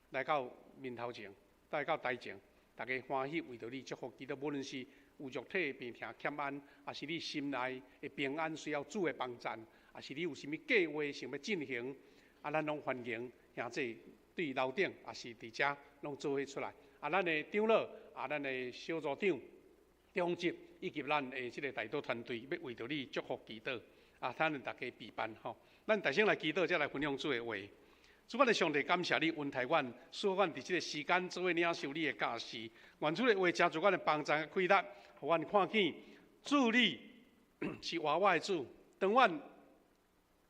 來到面頭前，來到台前，大家歡喜為著你祝福祈禱，無論是有肉體的病痛欠安，抑是你心內的平安需要主的幫贊，抑是你有啥物計劃想欲進行，啊，咱攏歡迎兄弟對樓頂，抑是佇遮攏做伙出來。啊，咱的長老，啊，咱的小組長、長執以及咱的這个代禱團隊，欲為著你祝福祈禱。啊，咱大家備辦吼，咱大聲來祈禱，再來分享主的話。主，阮的上帝，感謝你恩待阮，賜予阮佇這个時間做伙領受你的教示。願主的話成做阮的幫贊佮氣力，予阮看見主你是活我的主。當阮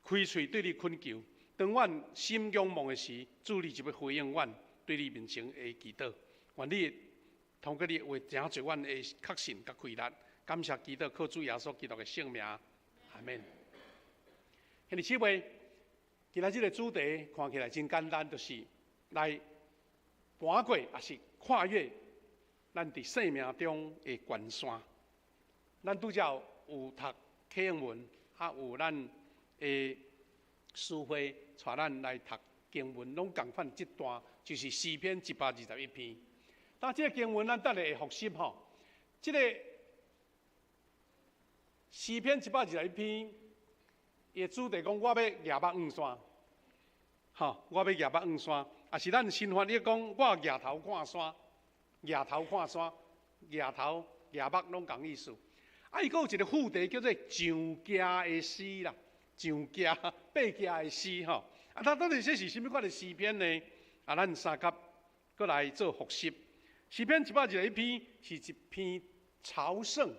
開喙對你懇求，當阮心仰望的時，主你就欲回應阮對你面前的祈禱。願你通過你的話，成就阮的確信佮氣力。感謝祈禱，靠主耶穌基督的聖名，阿們。兄弟姊妹，今仔這个主題看起來真簡單，就是來搬過，抑是跨越咱佇生命中的關山。咱拄才有讀啟應文，啊有咱的師會帶咱來讀經文，攏仝款這段，就是詩篇121篇。但這个經文咱等下會複習吼，這个詩篇121篇，伊的主題講我欲舉目向山，吼，我欲舉目向山，抑是咱新翻譯講我舉頭看山，舉頭看山，舉頭、舉目攏仝意思。啊，伊閣有一个副題叫做上行的詩啦，上行、爬行的詩吼。啊，那到底這是啥物款的詩篇呢？啊，咱三甲閣來做複習。詩篇121篇是一篇朝聖，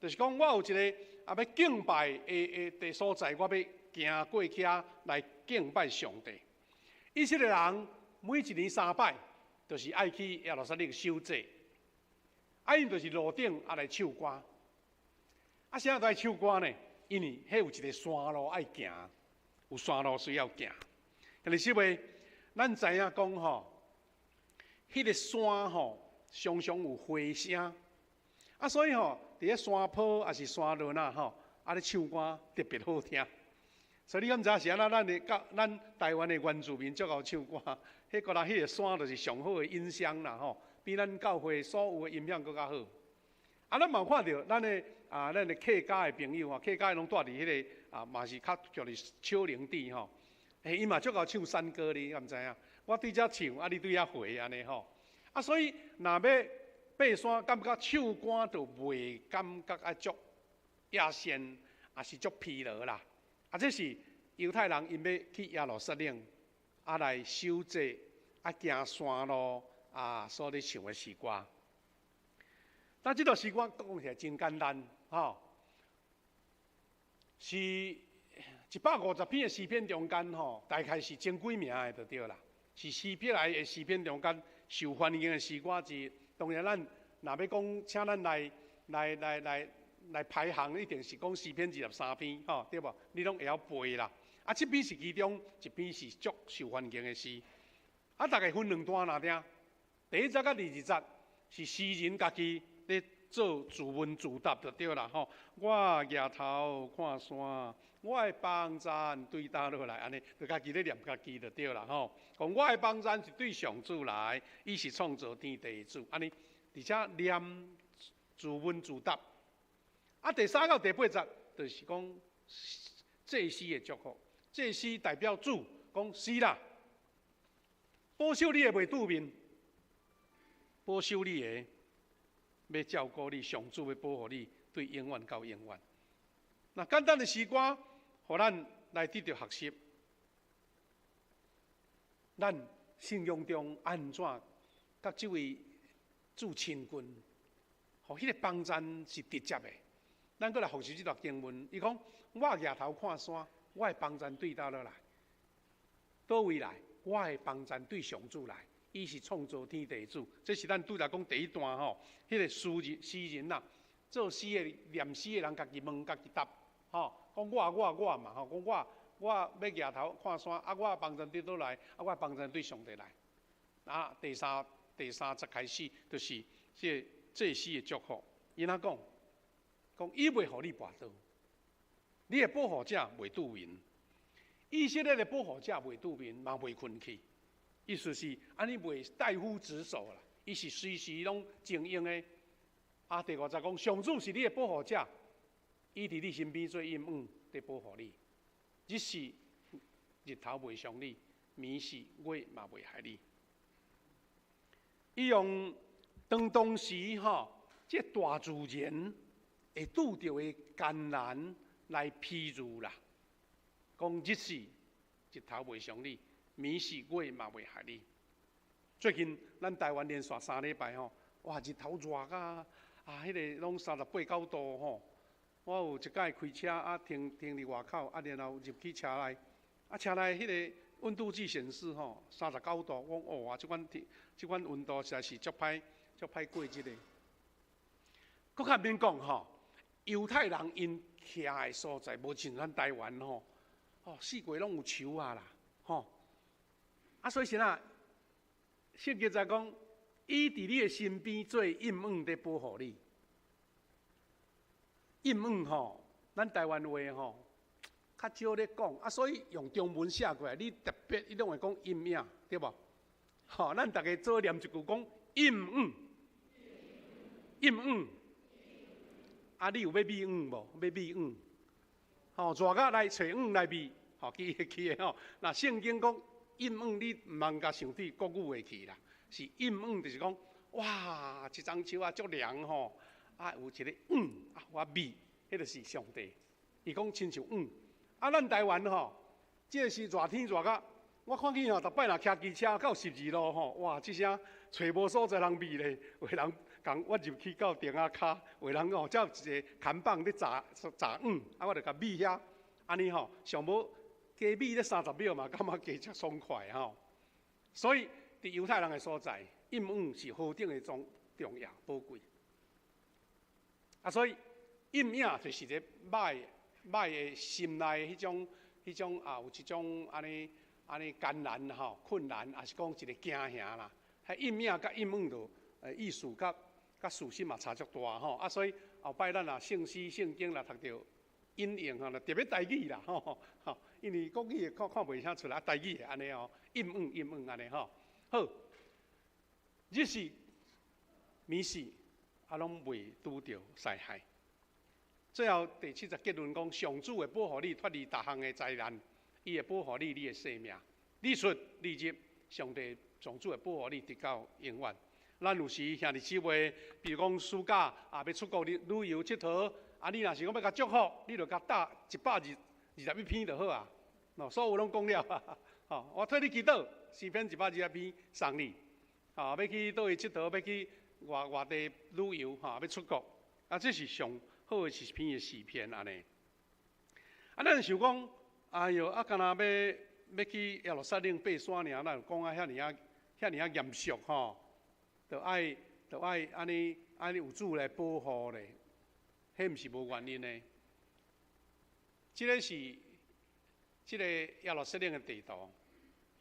就是講我有一个啊欲敬拜的的所在，我欲行過去遐來敬拜上帝。以色列人每一年三擺，就是愛去耶路撒冷守節，啊，𪜶就是路頂啊來唱歌。啊，啥都愛唱歌呢？因為彼有一个山路愛行，有山路需要行。但是話，咱知影講吼，彼个山吼常常有回聲，啊，所以吼，佇咧山坡抑是山崙仔吼，啊咧唱歌特別好聽。所以你敢知是按怎？咱的教咱台灣的原住民足𠢕唱歌，彼個人彼个山就是上好的音箱啦吼，比咱教會所有的音響閣較好。啊，咱嘛有看著咱的啊，咱的客家的朋友吼，客家攏住佇彼个啊，嘛是較叫做丘陵地吼，欸，伊嘛足𠢕唱山歌哩，敢知影？我對遮唱，啊，你對遐回按呢吼。啊，所以若欲爬山，感覺唱歌就袂感覺愛足野仙，也是足疲勞啦。啊，這是猶太人𪜶欲去耶路撒冷，啊來守節，啊行山路，啊所咧唱的詩歌。但這段詩歌講起來真簡單，吼，是150篇的詩篇中間，吼，大概是前幾名的就對啦。是詩篇來的詩篇中間受歡迎的詩歌之一。當然，咱若欲講，請咱來排行，一定是講詩篇23篇，吼，對無？你攏會曉背啦。啊，這篇是其中一篇是足受歡迎的詩。啊，大概分兩段啦，聽。第一節佮第二節是詩人家己咧做自問自答就對啦，吼。我舉頭看山，我的幫贊對佗落來，按呢，就家己咧念家己就對啦，吼。講我的幫贊是對上主來，伊是創造天地的主，按呢，佇遮念自問自答。啊，第三到第八節就是講祭司的祝福，祭司代表主講是啦，保守你的袂拄面，保守你的，欲照顧你，上主欲保護你，對永遠到永遠。那簡單的詩歌，予咱來得著學習。咱信仰中按怎佮這位主親近，予彼個幫贊是直接的。咱閣來複習這段經文，伊講：我舉頭看山，我的幫贊對佗落來？佗位來？我的幫贊對上主來，伊是創造天地的主。這是咱拄才講第一段吼，彼個詩人詩人啊，做詩的念詩的人，家己問家己答，吼，講我我我嘛，吼，講我我欲舉頭看山，啊，我的幫贊對佗來？啊，我的幫贊對上帝來。啊，第三節開始就是這個祭司的祝福，伊怎講？講伊袂予你跋倒，你的保護者袂拄眠。以色列的保護者袂拄眠，嘛袂睏去。意思是按呢袂怠忽職守啦，伊是隨時攏精英的。啊，第五節講，上主是你的保護者，伊佇你身邊做蔭影，佇保護你。日時日頭袂傷你，暝時月嘛袂害你。伊用當當時吼，這大自然會拄著的艱難來譬喻啦，講日時日頭袂傷你，暝時月嘛袂害你。最近咱台灣連續3禮拜吼，哇，日頭熱甲啊，彼個攏38、9度吼。我有一擺開車啊，停停佇外口啊，然後入去車內，啊，車內彼個溫度計顯示吼39度，我講哦啊，這款天這款溫度實在是足歹足歹過日的。閣較免講吼，猶太人𪜶徛的所在無像咱台灣吼，哦，四界攏有樹仔啦，吼。啊，所以是啥？聖經在講，伊佇你的身邊做蔭影佇保護你。蔭影吼，咱台灣話吼，較少咧講，啊，所以用中文寫過來，你特別伊攏會講陰影，對無？吼，咱逐家做念一句講蔭影，蔭影。啊，你有欲覕影無？欲覕影？吼，熱甲來揣影來覕，吼，記記的吼。若聖經講蔭影，你毋通共想對國語的去啦，是蔭影，就是講，哇，一叢樹仔足涼吼，啊，有一个影啊，我覕，彼就是上帝。伊講親像影。啊，咱台灣吼，這個是熱天熱甲，我看見吼，逐擺若騎機車到十字路吼，哇，這聲揣無所在通覕咧，有人共我入去到亭仔跤，有人吼，才有一个看板咧閘閘影，啊，我就共覕遐，按呢吼，上無加覕咧30秒嘛，感覺加遮爽快吼。所以，佇猶太人的所在，蔭影是何等的重重要寶貴。啊，所以蔭影就是一个歹歹的心內彼種彼種啊，有一種按呢按呢艱難吼困難，抑是講一个驚嚇啦。彼蔭影佮蔭影就意思佮佮事實嘛差足大吼。啊，所以後擺咱若聖詩聖經若讀著引用吼，特別台語啦吼吼，因為國語看看袂啥出來，啊台語會按呢哦，蔭影蔭影按呢吼。好，日時暝時啊，攏袂拄著災害。最後第七節結論講，上主會保護你脫離逐項的災難，伊會保護你你的性命，你出你入，上帝上主會保護你直到永遠。咱有時兄弟姊妹，比如講暑假啊，欲出國旅旅遊𨑨迌，啊，你若是講欲共祝福，你就共打121篇就好啊。喏，所有攏講了，吼，我替你祈禱，詩篇一百二十一篇送你。啊，欲去佗位𨑨迌，欲去外外地旅遊，哈，欲出國，啊，這是上好的一篇的詩篇按呢。啊，咱想講，哎喲，啊，敢若欲欲去耶路撒冷爬山爾，咱講啊遐爾仔遐爾仔嚴肅吼，著愛按呢按呢有主來保護咧，彼毋是無原因的。這个是這个耶路撒冷的地圖，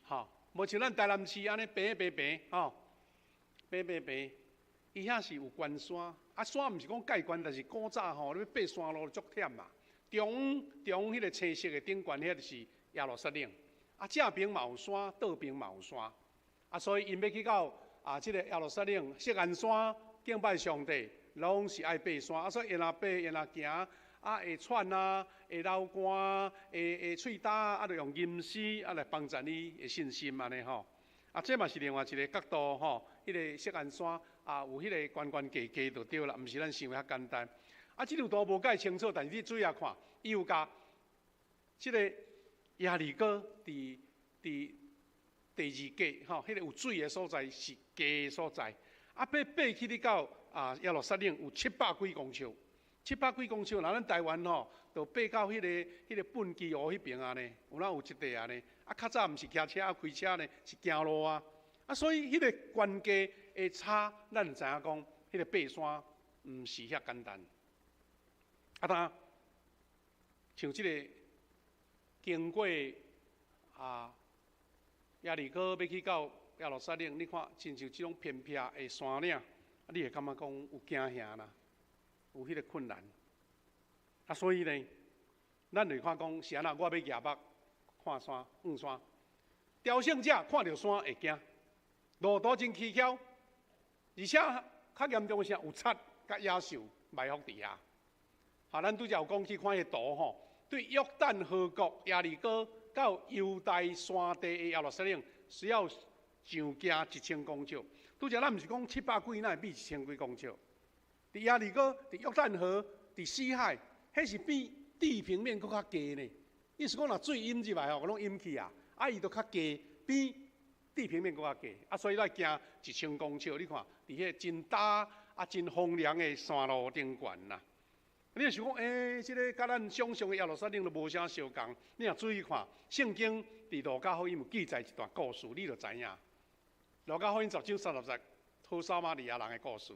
吼，無像咱台南市按呢平平平，吼，平平平，伊遐是有懸山，啊山毋是講蓋懸，但是古早吼，你欲爬山路足忝嘛。中中彼个青色的頂懸，遐就是耶路撒冷。啊，正爿嘛有山，倒爿嘛有山。啊，所以𪜶欲去到啊，這个耶路撒冷錫安山敬拜上帝，攏是愛爬山。啊，所以𪜶若爬，𪜶若行，啊會喘啊，會流汗，會會喙焦，啊，就用吟詩啊來幫助你的信心按呢吼。啊，這嘛是另外一个角度吼，彼个錫安山啊，有彼个懸懸低低就對啦，毋是咱想的遐簡單。啊，這張圖無蓋清楚，但是你注意看，伊有共這个耶利哥佇佇第二格吼，彼个有水的所在是低的所在。啊，欲爬起去到啊耶路撒冷有七百幾公尺，七百幾公尺，若咱台灣吼，就爬到彼个畚箕湖彼爿按呢，有哪有一塊按呢？啊，較早毋是騎車啊，開車呢，是行路啊。啊，所以彼个懸低的差，咱就知影講，彼个爬山毋是遐簡單。啊，當像這个經過啊耶利哥欲去到耶路撒冷，你看親像這種偏僻的山嶺，啊，你會感覺講有驚嚇啦，有彼个困難。啊，所以呢，咱會看講是按怎，我欲舉目看山，望山。朝聖者看著山會驚，路途真蹊蹺，而且較嚴重的是有賊佮野獸埋伏佇遐。啊，咱拄才有講去看彼圖吼，對約旦河谷耶利哥到猶大山地的耶路撒冷，需要上行1000公尺。拄才咱毋是講七百幾，哪會比一千幾公尺？佇耶利哥，佇約旦河，佇死海，彼是比地平面閣較低呢。意思講，若水淹入來吼，攏淹去啊！啊，伊就較低，比地平面閣較低。啊，所以咱行一千公尺，你看，佇彼个真焦啊、真荒涼的山路頂懸啦。你若想講，欸，這个佮咱想象的耶路撒冷都無啥相仝。你若注意看，聖經佇路加福音有記載一段故事，你就知影。路加福音10章30節，好撒瑪利亞人的故事。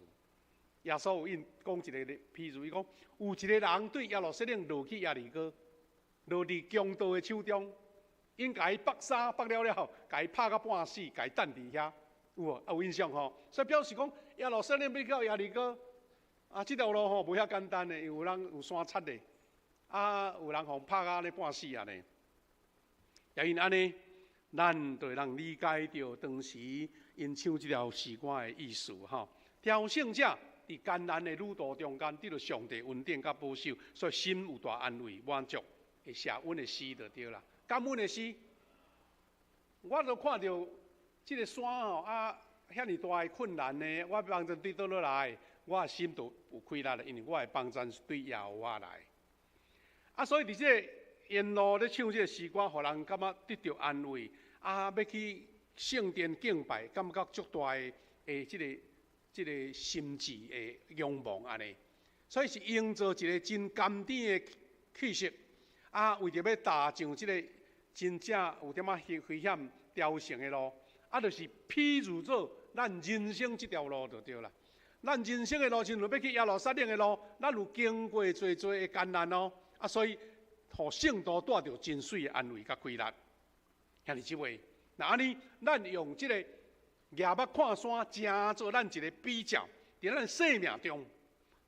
耶穌有應講一个譬喻，伊講有一个人對耶路撒冷落去耶利哥，落佇強盜的手中，𪜶共伊縛衫縛了了後，共伊拍到半死，共伊擲佇遐，有無？啊，有印象吼？所以表示講耶路撒冷欲到耶利哥。啊，這條路吼無遐簡單的，因為有人有山賊的，啊，有人予拍啊咧半死按呢。也因按呢，咱就會當理解著當時𪜶唱這條詩歌的意思吼。朝聖者佇艱難的旅途中間，得著上帝恩典佮保守，所以心有大安慰滿足，會寫阮的詩就對啦。感恩的詩，我都看著這个山吼啊，遐爾大的困難呢，我幫助對佗落來？我的心就有氣力了，因為我的幫助是對耶和華來。啊，所以佇這个沿路咧唱這个詩歌，予人感覺得著安慰。啊，欲去聖殿敬拜，感覺足大的的這个這个心志的仰望按呢。所以是營造一个真甘甜的氣息。啊，為著欲踏上這个真正有點仔危危險朝聖的路，啊，就是譬如做咱人生這條路就對啦。咱人生的路，親像欲去耶路撒冷的路，咱有經過濟濟的艱難哦。啊，所以，予聖徒帶著真媠的安慰佮氣力。兄弟姊妹，若按呢，咱用這个舉目看山，成做咱一个比較，佇咱生命中，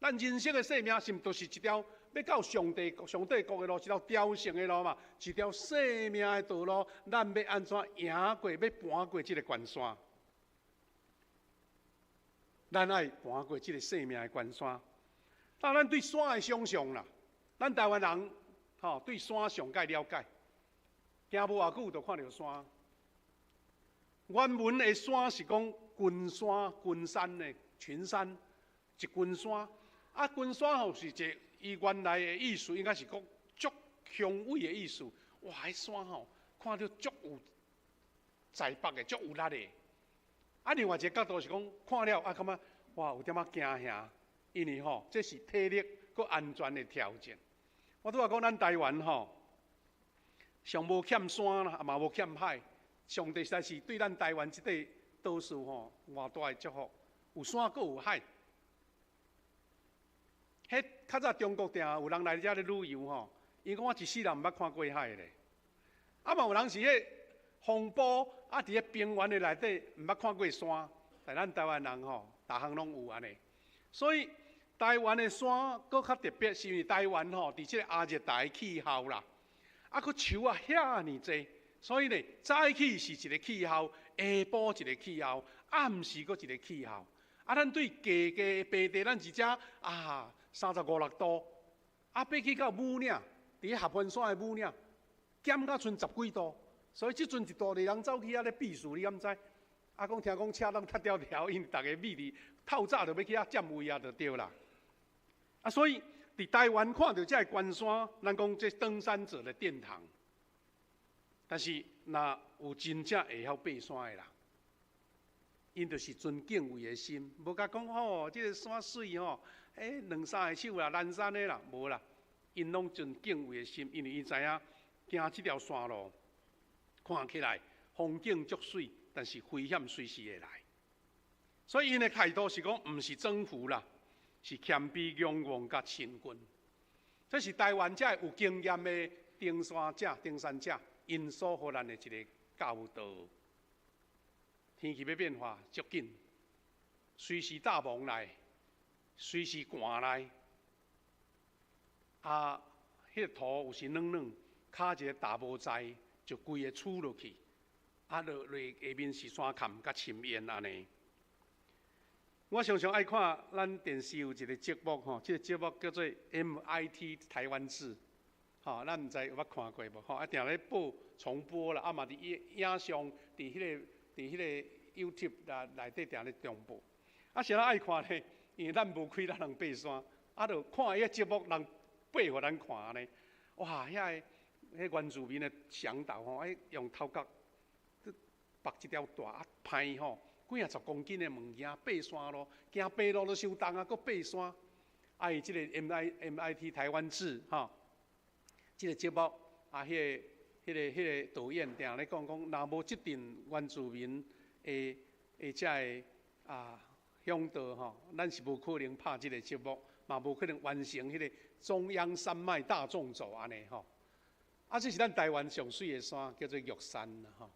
咱人生的生命是毋就是一條欲到上帝上帝國的路，一條朝聖的路嘛，一條生命的道路，咱欲按怎贏過，欲攀過這个關山？咱愛攀過這个生命的關山。當咱對山的想象啦，咱台灣人吼對山上蓋了解，行無偌久就看著山。原文的山是講群山，群山的群山，一群山。啊，群山吼是一個伊原來的意思，應該是講足雄偉的意思。哇，彼山吼看著足有在北的，足有力的。啊，另外一個角度是講，看了啊，感覺哇，有點仔驚嚇，因為吼，這是體力閣安全的挑戰。我拄仔講咱台灣吼，上無欠山啦，嘛無欠海。上帝實在是對咱台灣這塊島嶼吼，偌大的祝福，有山閣有海。彼較早中國定有人來遮咧旅遊吼，伊講我一世人毋捌看過海咧。啊嘛有人是彼風暴啊，佇咧平原的內底毋捌看過山，但咱台灣人吼，逐項攏有按呢。所以台灣的山閣較特別，是因為台灣吼佇這個亞熱帶氣候啦，啊閣樹仔遐爾濟，所以咧早起是一個氣候，下晡一個氣候，暗時閣一個氣候。啊，咱對低低的平地，咱是遮啊三十五六度，啊爬去到武嶺，佇合歡山的武嶺，減到賰十幾度，所以這陣一大堆人走去遐咧避暑，你敢知？啊，講聽講車攏塞條條，因為逐家覕佇透早就欲去遐佔位啊，就對啦。啊，所以佇台灣看著這个懸山，咱講這登山者的殿堂。但是，若有真正會曉爬山的人，𪜶就是存敬畏的心，無共講吼，這个山媠吼，欸，兩三个手啦，難山的啦，無啦，𪜶攏存敬畏的心，因為𪜶知影行這條山路，看起來風景足媠，但是危險隨時會來。所以𪜶的態度是講，毋是征服啦，是謙卑、仰望佮親近。這是台灣這有經驗的登山者、登山者，𪜶所予咱的一个教導。天氣欲變化足緊，隨時大風來，隨時寒來。啊，彼个土有時軟軟，跤一个踏無在，就規个跙落去，啊落落下面是山崁佮深淵按呢。我常常愛看咱電視有一個節目吼，這个節目叫做 MIT 台灣誌，吼，咱毋知有捌看過無？吼，啊，定咧播重播啦，啊嘛佇影影像，佇彼個 YouTube 內底定咧重播。啊，啥人愛看呢？因為咱無開咱人爬山，啊，就看彼个節目人爬予咱看按呢。哇，遐个彼原住民的嚮導吼，愛用頭殼縛一條帶啊，攀吼。幾仔十公斤的物件爬山路，行爬路都傷重啊，閣爬山。啊，伊這个 MIT 台灣誌吼，這个節目啊，彼個導演定咧講講，若無這陣原住民的的這个啊嚮導吼，咱是無可能拍這个節目，嘛無可能完成彼个中央山脈大縱走按呢吼。啊，這是咱台灣上媠的山，叫做玉山啦吼。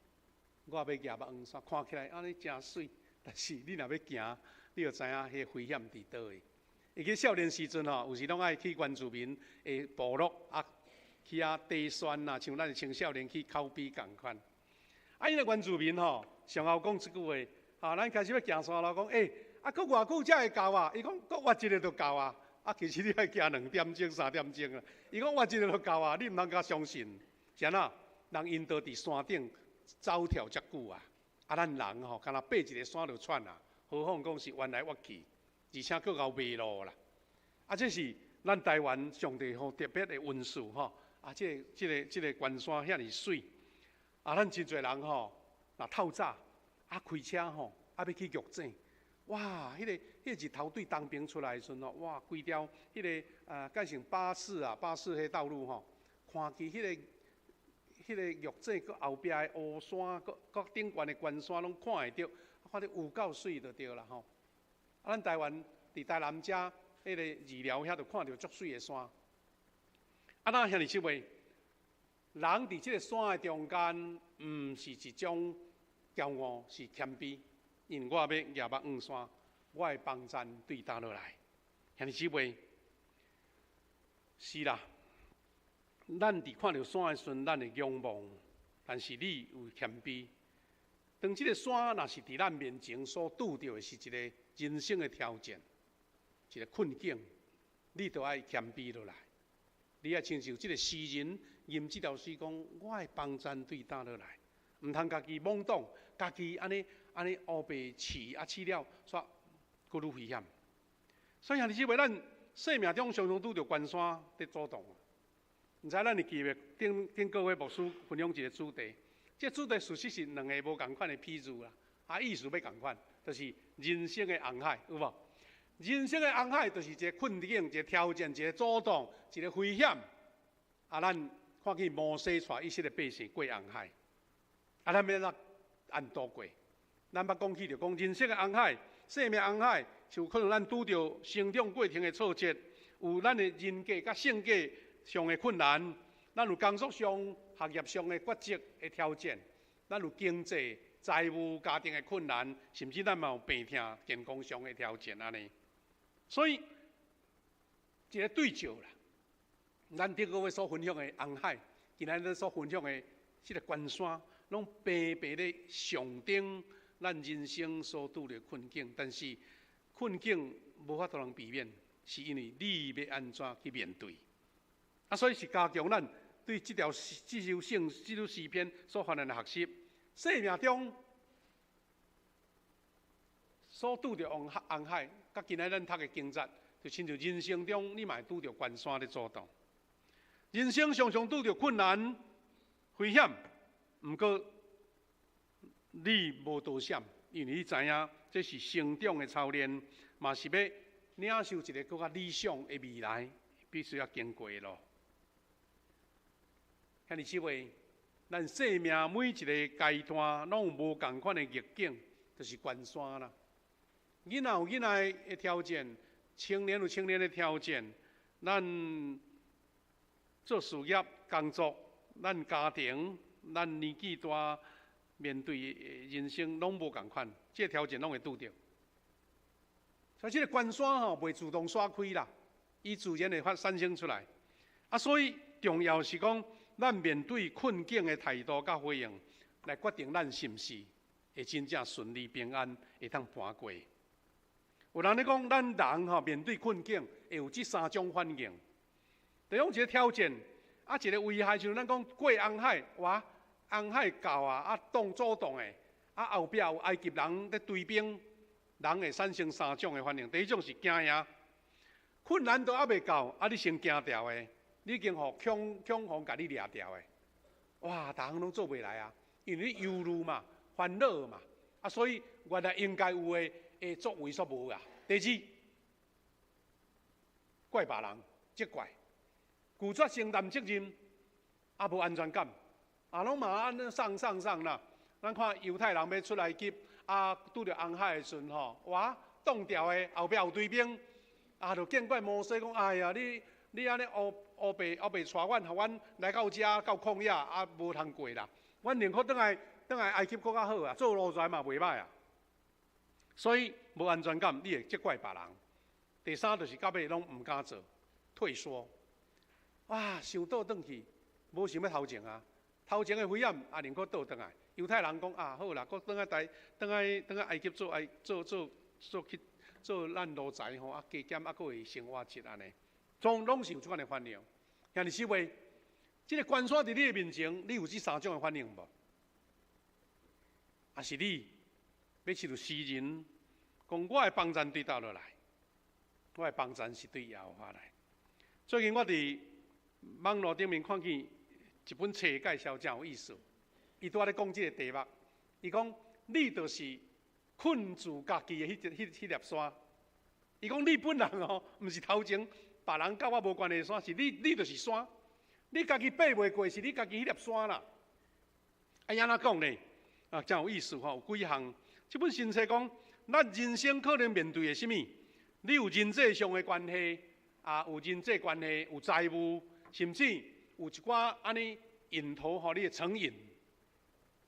我欲舉目望山，看起來按呢誠媠，但是你若欲行，你就知影彼个危險佇佗位。會記少年時陣吼，有時攏愛去原住民的部落啊，去遐爬山啊，像咱的青少年去口碑仝款。啊，𪜶个原住民吼，上後講這句話，啊，咱開始欲行山路，講，欸，啊，閣偌久才會到啊？伊講，閣活一下就到啊。啊，其實你愛行兩點鐘、三點鐘啊。伊講活一下就到啊，你毋通共相信。是按怎？人𪜶都佇山頂走跳遮久啊，啊，咱人吼，干焦爬一个山就喘啊，何況講是彎來彎去，而且閣𠢕迷路啦。啊，這是咱台灣上帝予特別的恩賜吼。啊，這個懸山遐爾媠，啊，咱真濟人吼，若透早啊開車吼，啊欲去玉井，哇，彼個日頭對東邊出來的時陣吼，哇，規條彼个啊，改成巴士啊，巴士彼道路吼，看見彼個玉井閣後壁的烏山，閣閣頂懸的懸山攏看會著，看著有夠媠就對啦吼。啊，咱台灣佇台南遮，彼個二寮遐就看著足媠的山。啊，咱兄弟姊妹，人佇這个山的中間，毋是一種驕傲，是謙卑。因為我欲舉目望山，我的幫贊對佗落來。兄弟姊妹，是啦。咱佇看著山的時陣，咱會仰望，但是你有謙卑。當這个山若是佇咱面前所拄著的是一个人生的挑戰，一个困境，你就愛謙卑落來。你愛親像這个詩人吟這條詩講：我的幫贊對佗落來，毋通家己懵懂，家己按呢按呢烏白試啊試了，煞閣愈危險。所以兄弟姊妹，咱生命中常常拄著關山佇阻擋。毋知咱會記袂頂頂個月牧師分享一個主題，這個主題事實是兩个無仝款的譬喻啦，啊意思欲仝款，就是人生的紅海，有無？人生的紅海就是一个困境、一个挑戰、一个阻擋、一个危險。啊，咱看見摩西帶以色列百姓過紅海，啊，咱欲按怎按度過？咱捌講起著講人生的紅海、生命紅海，是有可能咱拄著成長過程的挫折，有咱的人格佮性格上的困難，咱有工作上、學業上的抉擇的挑戰，咱有經濟、財務、家庭的困難，甚至咱嘛有病痛、健康上的挑戰按呢。所以，一个對照啦，咱頂個月所分享的紅海，今仔日所分享的這个關山，攏白白咧象徵咱人生所拄的困境。但是困境無法度通避免，是因為你欲按怎去面對。啊，所以是加強咱對這條這首聖這首詩篇所發現的學習。生命中所拄著紅紅海，佮今仔咱讀的經節，就親像人生中你嘛會拄著關山咧阻擋。人生常常拄著困難、危險，毋過你無躲閃，因為你知影這是成長的操練，嘛是欲領受一个閣較理想的未來，必須要經過的路。兄弟姊妹，咱生命每一个階段，攏有無仝款的逆境，就是關山啦。囡仔有囡仔的挑戰，青年有青年的挑戰，咱做事業、工作，咱家庭，咱年紀大，面對人生攏無仝款，這个挑戰攏會拄著。所以這个關山吼，袂自動徙開啦，伊自然會發產生出來。啊，所以重要是講，咱面對困境的態度佮回應，來決定咱是毋是會真正順利平安，會當跋過。有人咧講，咱人吼面對困境會有這三種反應。第一種一个挑戰，啊一个危害，像咱講過紅海，哇，紅海到啊，啊擋阻擋的，啊後壁有埃及人咧追兵，人會產生三種的反應。第一種是驚嚇，困難都猶未到，啊你先驚著的，你已經予恐恐慌共你掠著的，哇，逐項攏做袂來啊，因為你憂慮嘛，煩惱嘛，啊所以原來應該有的的作為煞無啊。第二，怪別人，責怪，拒絕承擔責任，啊無安全感，啊攏嘛按呢喪喪喪啦。咱看猶太人欲出埃及，啊拄著紅海的時陣吼，哇，擋牢的後壁有追兵，啊就見怪摩西講，哎呀，你你按呢烏烏白烏白帶阮，予阮來到遮到曠野，啊無通過啦。阮寧可轉來轉來埃及閣較好啊，做奴才嘛袂䆀啊。所以無安全感，你會責怪別人。第三就是到尾攏毋敢做，退縮。哇，想倒轉去，無想欲頭前啊！頭前的危險，啊，寧可倒轉來。猶太人講啊，好啦，閣轉來台，轉來轉來埃及做埃做做做去做咱奴才吼，啊加減啊，閣會生活質按呢，總攏是有這款的反應。兄弟姊妹，這个關山佇你的面前，你有這三種的反應無？抑是你欲親像詩人講，我的幫贊對佗落來？我的幫贊是對耶和華來。最近我佇網路頂面看見一本冊介紹，真有意思。伊拄仔咧講這个題目，伊講你就是困住家己的彼彼彼粒山。伊講你本人哦，毋是頭前別人佮我無關係的山，是你，你就是山。你家己爬袂過，是你家己彼粒山啦。啊，按怎講呢？啊，真有意思吼，有幾項。這本新冊講，咱人生可能面對的啥物？你有人際上的關係，啊，有人際關係，有財務，甚至有一寡按呢癮頭予你的成癮，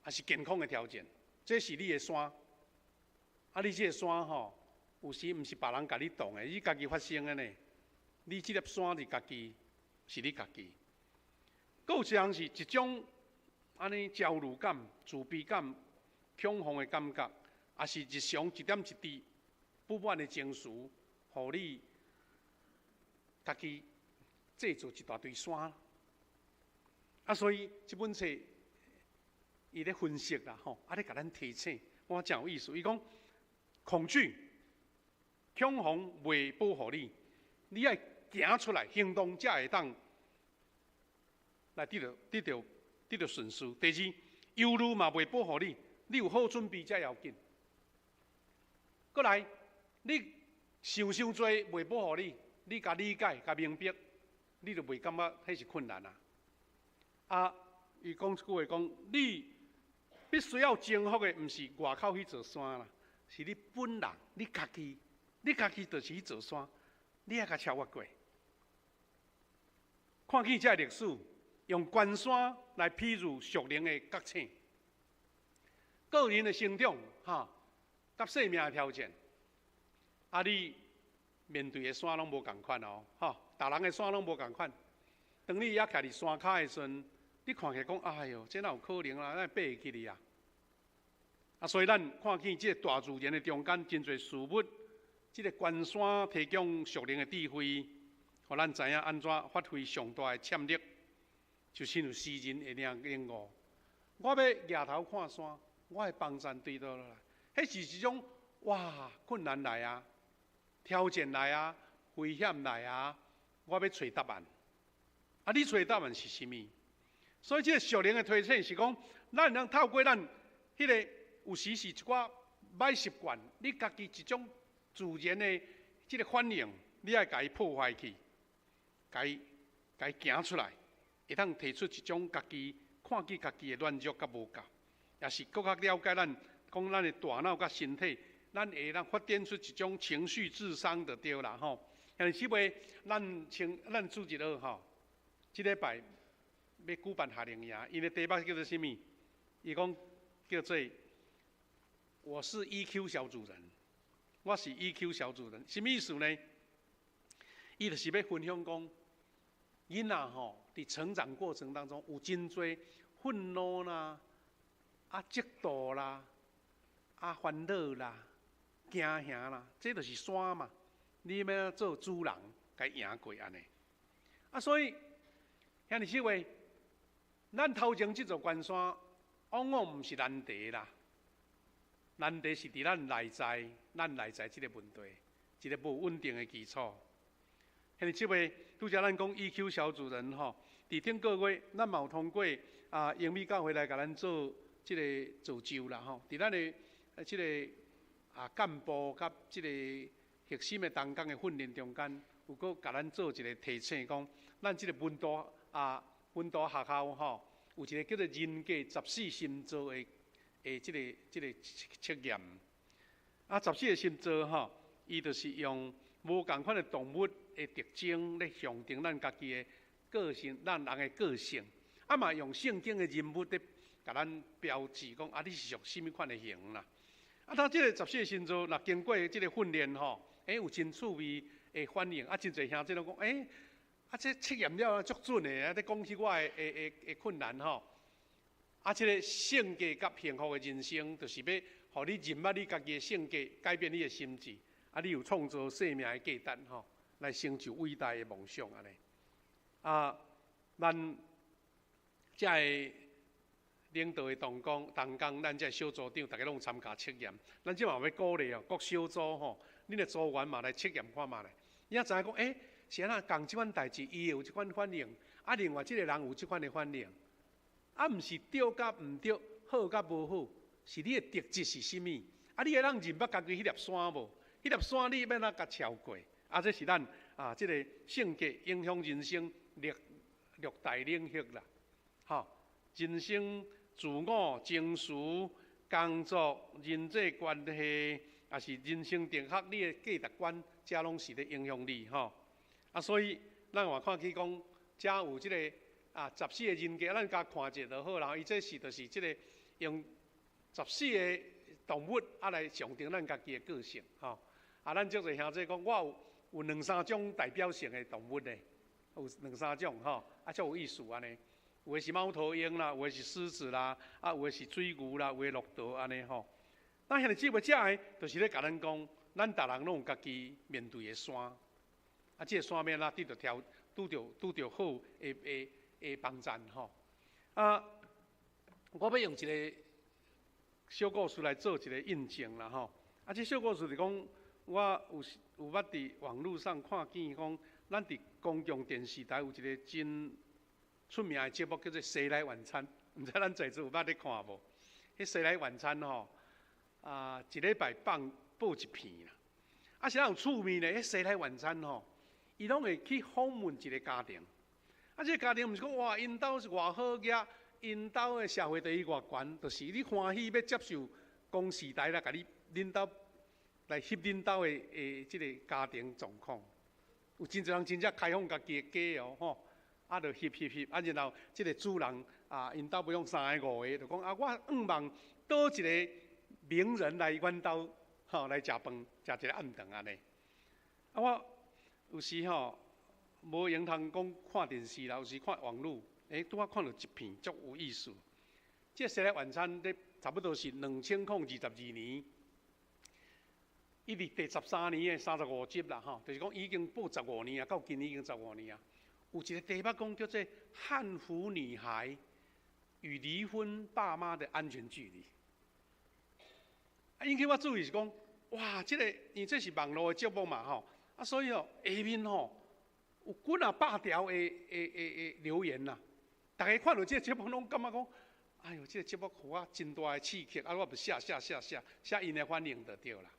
抑是健康的挑戰，這是你的山。啊，你這个山吼，有時毋是別人共你擋的，你家己發生的呢。你這粒山是家己，是你家己。閣有一項是一種按呢焦慮感、自卑感、恐慌的感覺，抑是日常一點一滴不滿的情緒，予你家己製造一大堆山。啊，所以這本冊，伊咧分析啦吼，啊咧共咱提醒，我真有意思。伊講恐懼、恐慌袂保護你，你愛行出來行動，才會當來得到順遂。第二，憂慮嘛袂保護你，你有好準備才要緊。閣來，你想傷濟袂保護你，你共理解、共明白，你就袂感覺彼是困難啊。啊，伊講一句話講，你必須要征服的，毋是外口彼座山啦，是你本人，你家己，你家己就是彼座山，你愛共超越過。看見這个歷史，用關山來譬喻屬靈的覺醒，個人的成長，哈，佮生命的挑戰，啊，你面對的山攏無仝款哦，吼，逐人的山攏無仝款。當你猶徛佇山跤的時陣，你看起來講，哎喲，這哪有可能啊？哪會爬會起來啊？啊，所以咱看見這個大自然的中間，真濟事物，這个關山提供屬靈的智慧，予咱知影按怎發揮上大的潛力。就親像詩人的領悟，我欲舉頭看山，我的幫贊對佗落來？彼是一種哇，困難來啊，挑戰來啊，危險來啊，我欲揣答案。啊，你揣答案是啥物？所以這个屬靈的提醒是講，咱通透過咱彼个有時是一寡歹習慣，你家己一種自然的這个反應，你愛共伊破壞去，共伊行出來，會當提出一種家己看見家己的軟弱佮無夠，也是閣較了解咱講咱的大腦佮身體，咱會當發展出一種情緒智商就對啦吼。兄弟姊妹，咱請咱主日學吼，這禮拜欲舉辦夏令營，伊的題目叫做啥物？伊講叫做我是 EQ 小主人，我是 EQ 小主人，啥物意思呢？伊就是欲分享講，囡仔吼，佇成長過程當中有真濟憤怒啦、啊嫉妒啦、啊煩惱啦、驚嚇啦，這就是山嘛。你欲做主人，共伊贏過按呢。啊，所以兄弟姊妹，咱頭前這座關山，往往毋是難題啦。難題是佇咱內在，咱內在這个問題，一个無穩定的基礎。兄弟姊妹，拄才咱講 EQ 小主人吼，佇頂個月，咱嘛有通過啊英美教會來共咱做這个造就啦吼。佇咱的這个啊幹部佮這个核心的同工的訓練中間，有閣共咱做一个提醒，講咱這个門徒學校吼，有一个叫做人格十四星座的這个測驗。啊，十四个星座吼，伊就是用無仝款的動物的特徵咧象徵咱家己的個性，咱人的個性。啊嘛用聖經的人物咧，共咱標誌講啊，你是屬啥物款的型啦？啊，他這个十四个星座，若經過這个訓練吼，有真趣味的反應，啊，真濟兄弟攏講，啊，這測驗了足準的，啊，咧講起我的困難吼。啊，這个性格佮幸福的人生，就是欲予你認捌你家己的性格，改變你的心智，啊，你有創造生命的價值吼，來成就偉大的夢想按呢。啊，咱遮个領導的同工、同工，咱這个小組長，逐家攏有參加測驗。咱這嘛欲鼓勵哦，各小組吼，恁的組員嘛來測驗看覓咧。你才知影講，是按怎仝這款代誌，伊會有這款反應，啊，另外這个人有這款的反應。啊，毋是對佮毋對，好佮無好，是你的特質是啥物？啊，你會當認捌家己彼粒山無？彼粒山你欲按怎共超過？啊，這是咱啊，這个性格影響人生六大領域啦。吼，人生、自我、情緒、工作、人際關係，抑是人生哲學，你的價值觀，這攏是咧影響你吼。啊，所以咱嘛看見講，遮有這个啊十四个人格，咱共看者就好啦。伊這是就是這个用十四个動物啊來象徵咱家己的個性吼。啊，咱足濟兄弟講，我有兩三種代表性的動物咧，有兩三種吼，啊，足有意思按呢。有的是貓頭鷹啦，有的是獅子啦，啊，有的是水牛啦，有的駱駝按呢吼。咱兄弟姊妹遮个，就是咧共咱講，咱逐人攏有家己面對的山，啊，這个山欲按怎得著挑，拄著好的幫贊吼。啊，我欲用一个小故事來做一個印證啦吼。啊，這小故事是講，我有有捌佇網路上看見講，咱佇公共電視台有一個真出名的節目叫做《誰來晚餐》，毋知咱在座有捌咧看無？彼《誰來晚餐》吼，啊，一禮拜放播一片啦。啊，是按怎有趣味呢？彼《誰來晚餐》吼，伊攏會去訪問一個家庭。啊，這個家庭毋是講哇，𪜶兜是偌好額，𪜶兜的社會地位偌懸，就是你歡喜欲接受公視台來共你恁兜來翕恁兜的這个家庭狀況。有真濟人真正開放家己的家哦，吼，啊，就翕翕翕，啊，然後這个主人啊，𪜶兜袂用三个五个，就講啊，我向望佗一个名人來阮兜，吼，來食飯，食一个暗頓按呢。啊，我有時吼無閒通講看電視啦，有時看網路，欸，拄仔看著一片足有意思。這個誰來晚餐，咧差不多是2022年，伊佇第13年的35集啦，吼，就是講已經播十五年啊，到今年已經十五年啊。有一個題目講叫做《漢服女孩與離婚爸媽的安全距離》。啊，引起我注意是講，哇，這個因為這是網路的節目嘛，吼，啊，所以哦，下面吼有幾若百條的留言啦。逐家看著這個節目攏感覺講，哎喲，這個節目予我真大的刺激，啊，我就寫寫寫寫寫𪜶的反應就對啦。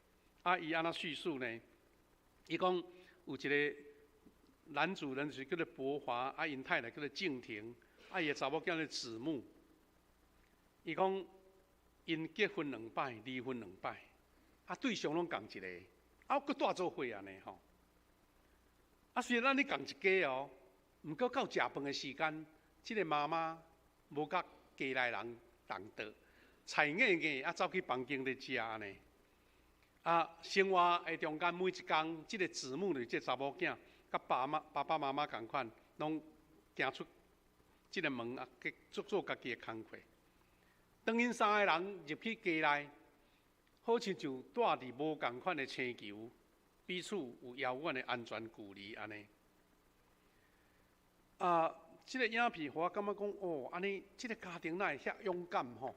啊，伊按怎敘述呢？伊講有一個男主人是叫做博華，啊，𪜶太太叫做靜婷，啊，伊的查某囝叫子木。伊講𪜶結婚兩擺，離婚兩擺，啊，對象攏仝一個，啊，閣蹛做伙按呢吼。啊，雖然咱咧仝一家哦，毋過到食飯的時間，這个媽媽無佮家內人同桌，菜硬硬啊，走去房間咧食按呢。啊，生活的中間每一工，這个子母就是這查某囝，佮爸媽爸爸媽媽仝款，攏行出這个門啊，去做做家己的工課。當𪜶三个人入去家內，好親像蹛佇無仝款的星球，彼此有遙遠的安全距離按呢。啊，這个影片予我感覺講，哦，按呢，這个家庭哪會遐勇敢吼？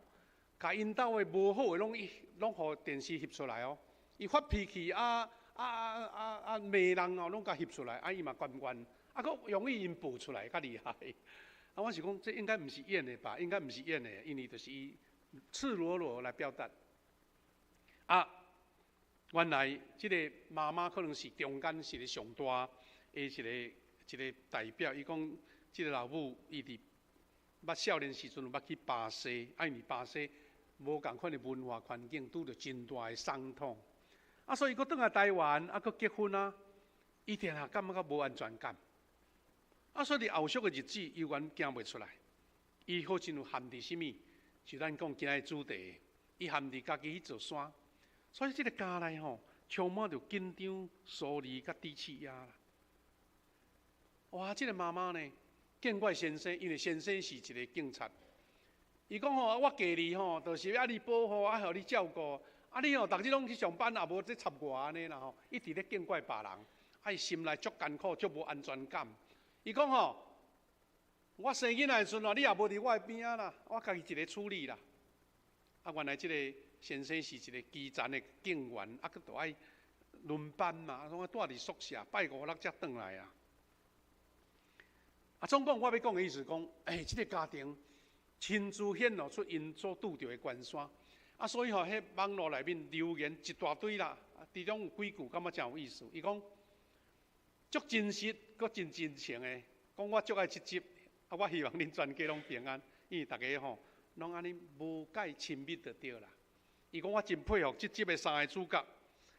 共𪜶兜的無好的攏攏予電視翕出來哦。伊發脾氣啊啊啊啊啊罵人哦，攏共翕出來，啊伊嘛甘願，啊閣容許𪜶播出來，較厲害。啊，我是講，這應該毋是演的吧？應該毋是演的，因為就是伊赤裸裸來表達。啊，原來這个媽媽可能是中間是個上大的一個代表。伊講，這個老母伊佇捌少年時陣有捌去巴西，啊，因為巴西無仝款的文化環境，拄著真大的傷痛。啊，所以閣轉來台灣，啊，閣結婚啊，伊定定感覺較無安全感。啊，所以佇後續的日子，猶原行袂出來。伊好親像陷佇啥物？就咱講今仔主題，伊陷佇家己彼座山。所以這个家內吼，充滿著緊張、疏離佮低氣壓啦。哇！這个媽媽呢，見怪先生，因為先生是一个警察。伊講吼，我嫁你吼，就是愛你保護，愛予你照顧。啊，你吼，逐日攏去上班，也無咧插我按呢啦吼，一直咧見怪別人，啊，伊心內足艱苦，足無安全感。伊講吼，我生囡仔的時陣，你也無佇我的邊仔啦，我家己一个處理啦。啊，原來這个先生是一个基層的警員，啊，閣著愛輪班嘛，攏愛蹛佇宿舍，拜五六才轉來啊。啊，總講我欲講的意思講，欸，這个家庭親自顯露出𪜶所拄著的關山。啊，所以吼，彼網路內面留言一大堆啦，其中有幾句感覺誠有意思。伊講足真實，閣真真誠的，講我足愛這集，啊，我希望恁全家攏平安，因為逐家吼攏按呢無介親密就對啦。伊講我真佩服這集的三個主角，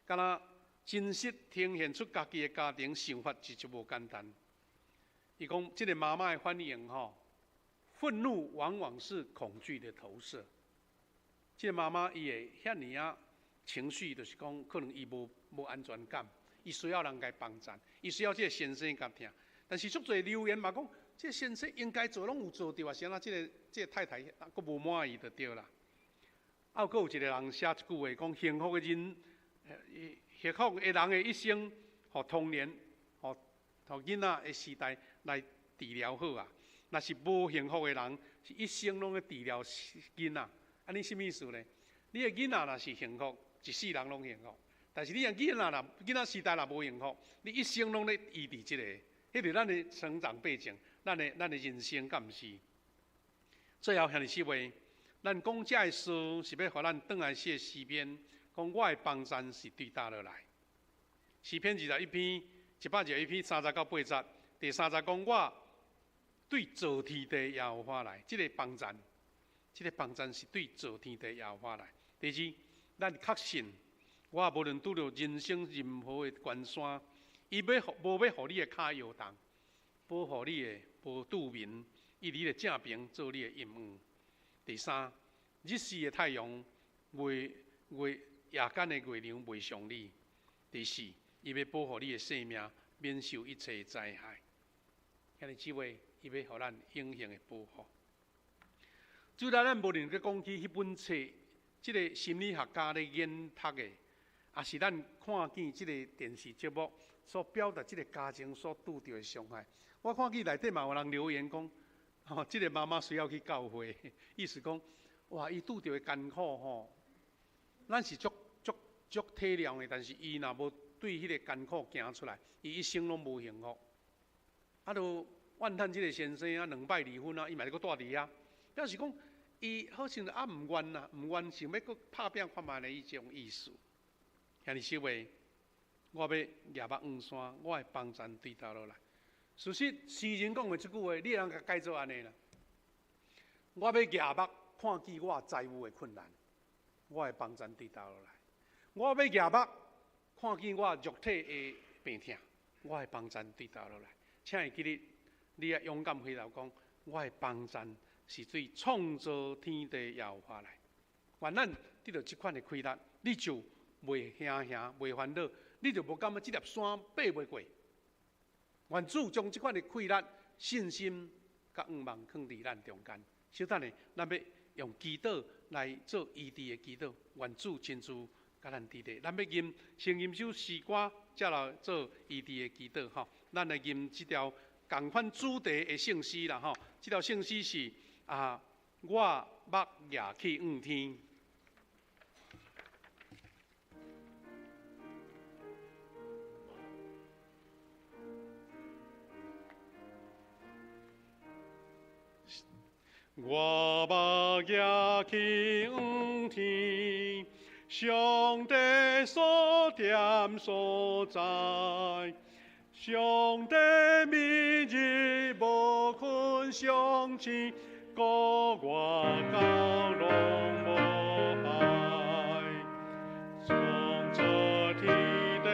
敢若真實呈現出家己的家庭想法是足無簡單。伊講這个媽媽的反應吼，憤怒往往是恐懼的投射。這个媽媽伊會遐爾仔情緒，就是講可能伊無安全感，伊需要人共伊幫贊，伊需要這个先生共疼。但是足濟留言嘛講，這个先生應該做攏有做著啊，是按怎這個太太閣無滿意就對啦。啊，閣有一个人寫一句話，講幸福的人，幸福的人的一生，予童年，予囡仔的時代來治療好啊。若是無幸福的人，是一生攏咧治療囡仔。按呢啥物意思呢？你的囡仔若是幸福，一世人攏幸福；但是你若囡仔若囡仔時代若無幸福，你一生攏咧醫治這個。彼就是咱的成長背景，咱的人生敢毋是？最後兄弟姊妹，咱講這个事是欲予咱轉來寫詩篇，講我的幫贊是對佗落來。詩篇21篇，121篇30到8節，第三節講我對造天地耶和華來，這個幫贊，這個幫贊是對造天地耶和華來。第二，咱確信，我無論拄著人生任何的關山，伊欲無欲予你的跤搖動，保護你的無拄眠，伊佇你的正爿做你的蔭蔭。第三，日時的太陽，月月夜間的月亮袂傷你。第四，伊欲保護你的性命，免受一切災害。兄弟姊妹，伊欲予咱永恆的保護。主咱咱無論閣講起彼本冊，這个心理學家咧研讀的，抑是咱看見這个電視節目所表達這个家庭所拄著的傷害。我看見內底嘛有人留言講，吼，這个媽媽需要去教會，意思講，哇，伊拄著的艱苦吼，咱是足足足體諒的，但是伊若無對彼个艱苦行出來，伊一生攏無幸福。啊，就怨嘆這个先生啊，兩擺離婚啊，伊嘛閣蹛佇遐，表示講，伊好像啊毋願啊，毋願想欲閣拍拚看覓的彼種意思。兄弟姊妹，我欲舉目望山，我的幫贊對佗落來。事實，詩人講的這句話，你會當共改做按呢啦。我欲舉目看見我財務的困難，我的幫贊對佗落來。我欲舉目看見我肉體的病痛，我的幫贊對佗落來。請會記得，你愛勇敢回答講，我的幫贊是對創造天地耶和華來。願咱得著這款的氣力，你就袂驚嚇、袂煩惱，你就無感覺這粒山爬袂過。願主將這款的氣力、信心佮向望囥佇咱中間。稍等下，咱欲用祈禱來做醫治的祈禱。願主親自佮咱佇咧，咱欲吟先吟首詩歌，才來做醫治的祈禱吼。咱來吟這條仝款主題的聖詩啦吼。這條聖詩是啊，我目舉起向天。我目舉起向天，上帝所踮所在，上帝暝日無睏上星，顧我到攏無害。創造天地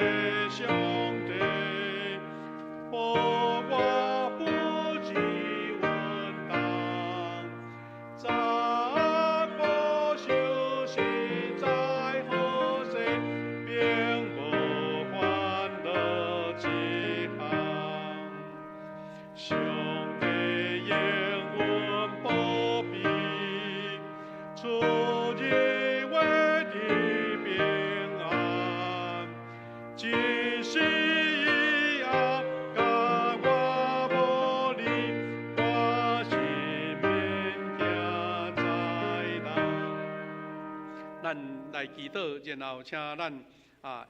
上帝，保我不致穩當。昨無相信在何世，並無煩惱一項。上帝應允保庇，出入為的平安，一時伊也佮我無離，我心免驚災難。咱來祈禱，然後請咱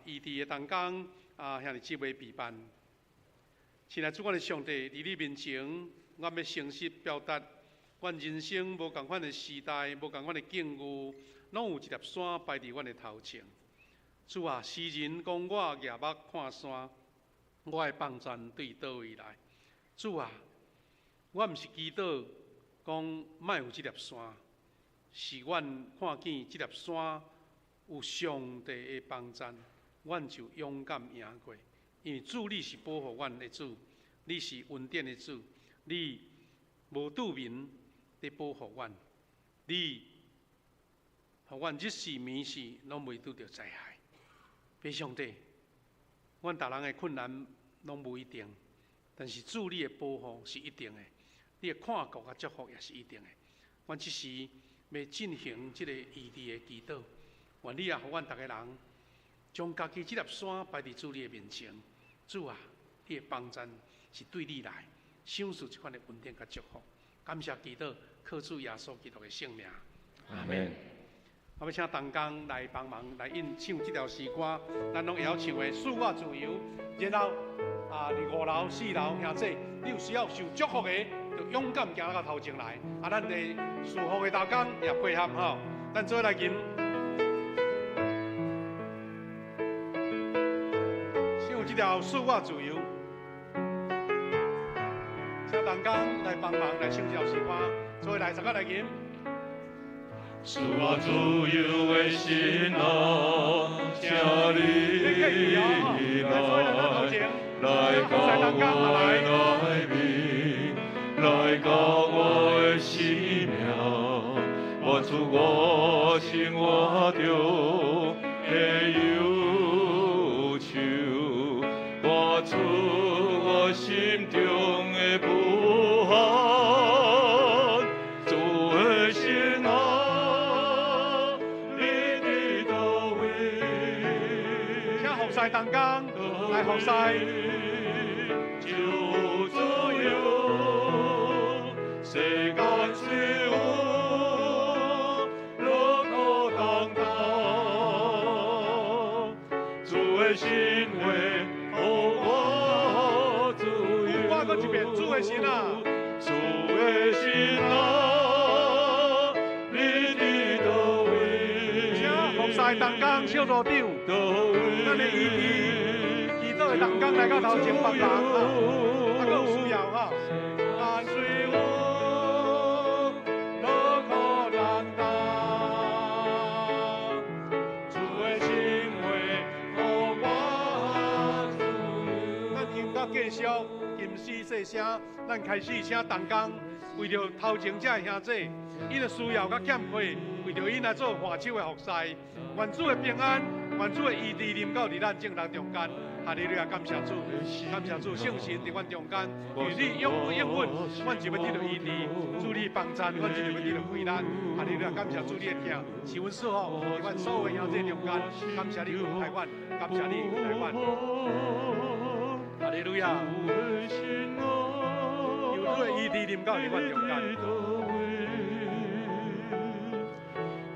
醫治的同工啊，兄弟姊妹備辦。親愛主，阮的上帝，佇你面前，阮欲誠實表達，阮人生無仝款的時代，無仝款的境遇，攏有一粒山擺佇阮的頭前。主啊，詩人講我舉目看山，我的幫贊對佗位來？主啊，我毋是祈禱講莫有這粒山，是阮看見這粒山有上帝的幫贊，阮就勇敢贏過。因為主你是保護阮的主，你是恩典的主，你無拄眠佇保護阮，你予阮日時暝時攏袂拄著災害。父上帝，阮逐人的困難攏無一定，但是主你的保護是一定的，你的看顧佮祝福也是一定的。阮這時欲進行這个醫治的祈禱，願你也予阮逐个人將家己這粒山擺佇主你的面前。主啊，你的幫贊是對你來，賞賜這款的恩典佮祝福。感謝祈禱，靠主耶穌基督的聖名。阿門。我欲請同工來幫忙來印唱這條詩歌，咱攏會曉唱的《賜我自由》。然後啊，佇五樓、四樓兄姊，你有需要受祝福的，就勇敢行到頭前來。啊，咱的侍奉的同工也配合吼，咱做伙來吟唱這條《賜我自由》，請同工來幫忙來唱這條詩歌，做伙來，大家來吟。賜我自由的神啊，請你來，來到我的內面，來到我的生命，活出我生活中的憂愁，活出我心中的不安。主的神啊，你佇佗位？請服侍同工來服侍。求自由，世間雖有樂可當擔，主的神話予我自由。我閣一遍，主的神啊，主的神啊，你佇佗位？請服侍同工小組長，咱的醫治祈禱的同工來到頭前幫忙啊，啊，閣有需要哈。但雖有樂可當擔，主的神話予我自由。咱音樂繼續，吟詩細聲，咱開始請同工為著頭前這个兄姊，𪜶的需要佮欠缺，為著𪜶來做換手的服侍，願主的平安，願主的醫治臨到佇咱眾人中間。哈利路亞，感謝主，感謝主，聖神佇阮中間，願你永不應允，阮就欲得著醫治，主你幫贊，阮就欲得著快樂。哈利路亞，感謝主你的疼，是阮祝福，佇阮所有的兄姊中間，感謝你恩待阮，感謝你恩待阮。哈利路亞，求主的醫治臨到佇阮中間。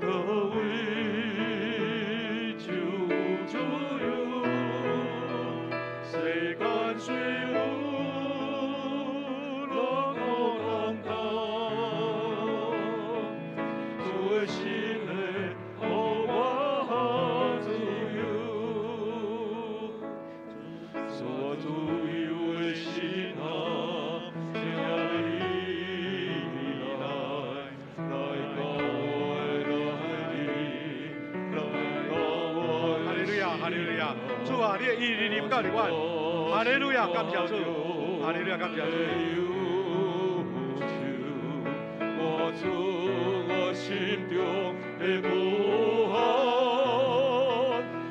佗位求自由，世間雖有樂可當擔，主的神話予我自由，賜我自由的神啊，請你來，來到我的內面，來到我哈利路亞，哈利路亞，主啊，你的醫治臨到佇阮，哈利路亞，感謝主，哈利路亞，感謝主。活出我心中的不安，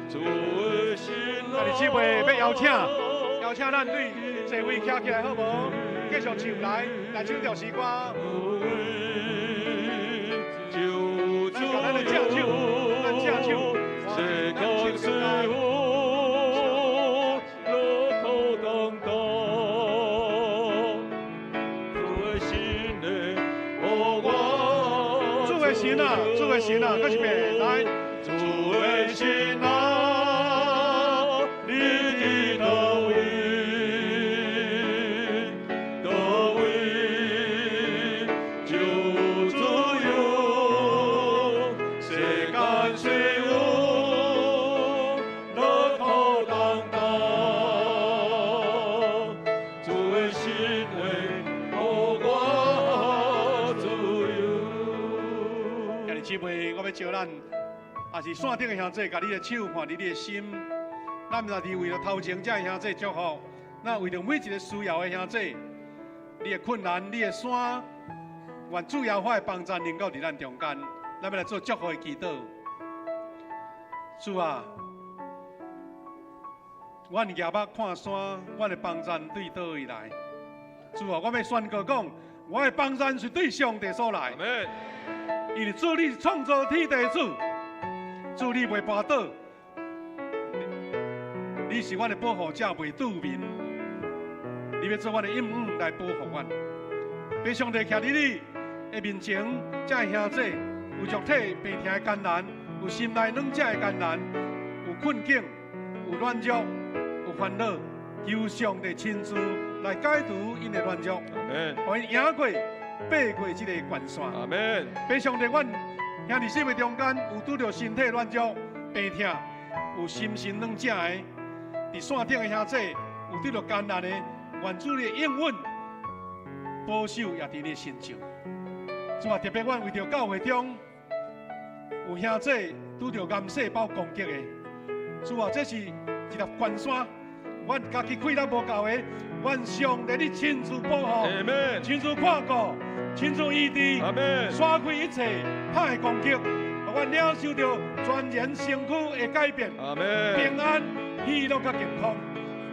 主的神兄弟姊妹欲邀請，邀請咱對座位徛起來好無？繼續唱來，來唱條詩歌。求咱共咱的正手，咱正手，世間雖有樂可當擔，主的神話予我主的神啊，主的神啊，閣一遍來。主的神啊，你佇佗位？佗位求自由，世間雖有樂可當擔，主的神話予我自由。兄弟姊妹，我欲招咱，也是線頂的兄姊，共你的手放佇你的心。咱毋但為著頭前這个兄姊祝福，咱為著每一个需要的兄姊，你的困難，你的山，願主耶和華的幫贊臨到佇咱中間。咱欲來做祝福的祈禱。主啊，阮舉目看山，阮的幫贊對佗位來？主啊，我欲宣告講，我的幫贊是對上帝所來。因為主你是創造天地的主，主你袂跋倒，你是阮的保護者，袂拄面，你欲做阮的蔭影來保護阮。父上帝徛伫你的面前，这个兄弟有肉体病痛的艰难，有心内软弱的艰难，有困境，有软弱，有烦恼，求上帝亲自来解除𪜶的软弱，予𪜶赢过、爬过这个关线。阿门。父上帝，阮兄弟姊妹中间有拄著身体软弱、病痛，有心神软弱的，伫线顶的兄弟有拄著艰难的，愿主你的应允保守也伫你身上。主啊，特别阮为著教会中有兄弟拄著癌细胞攻击的，主啊，这是一粒关山，阮家己气力无够的，愿上帝你亲自保护，亲自看顾，亲自医治，散开一切歹的攻击，予阮领受著全然身躯的改变，平安、喜乐佮健康。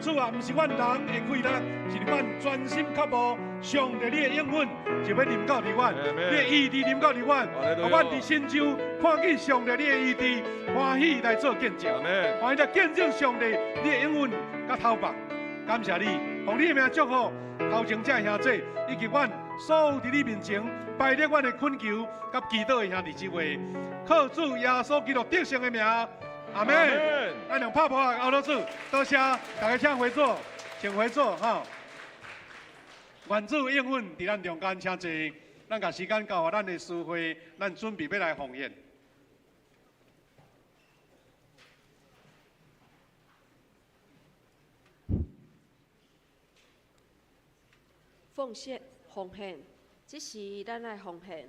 主啊，毋是阮人的气力，是阮专心渴慕上帝你的应允，就欲临到伫阮，你的医治临到伫阮，予阮伫新州看见上帝你的医治，欢喜来做见证，欢喜来见证上帝你的应允佮头目。感谢你，奉你的名祝福头前这兄弟，以及阮所有伫你面前摆列阮的恳求佮祈祷的兄弟姊妹，靠主耶稣基督得胜的名。阿门。咱用拍噗仔哀乐主，多谢大家，请回座，请回座哈。愿主应允伫咱中间，请坐。咱共时间交予咱的司会，咱准备欲来奉献。奉献，奉献，这时咱来奉献。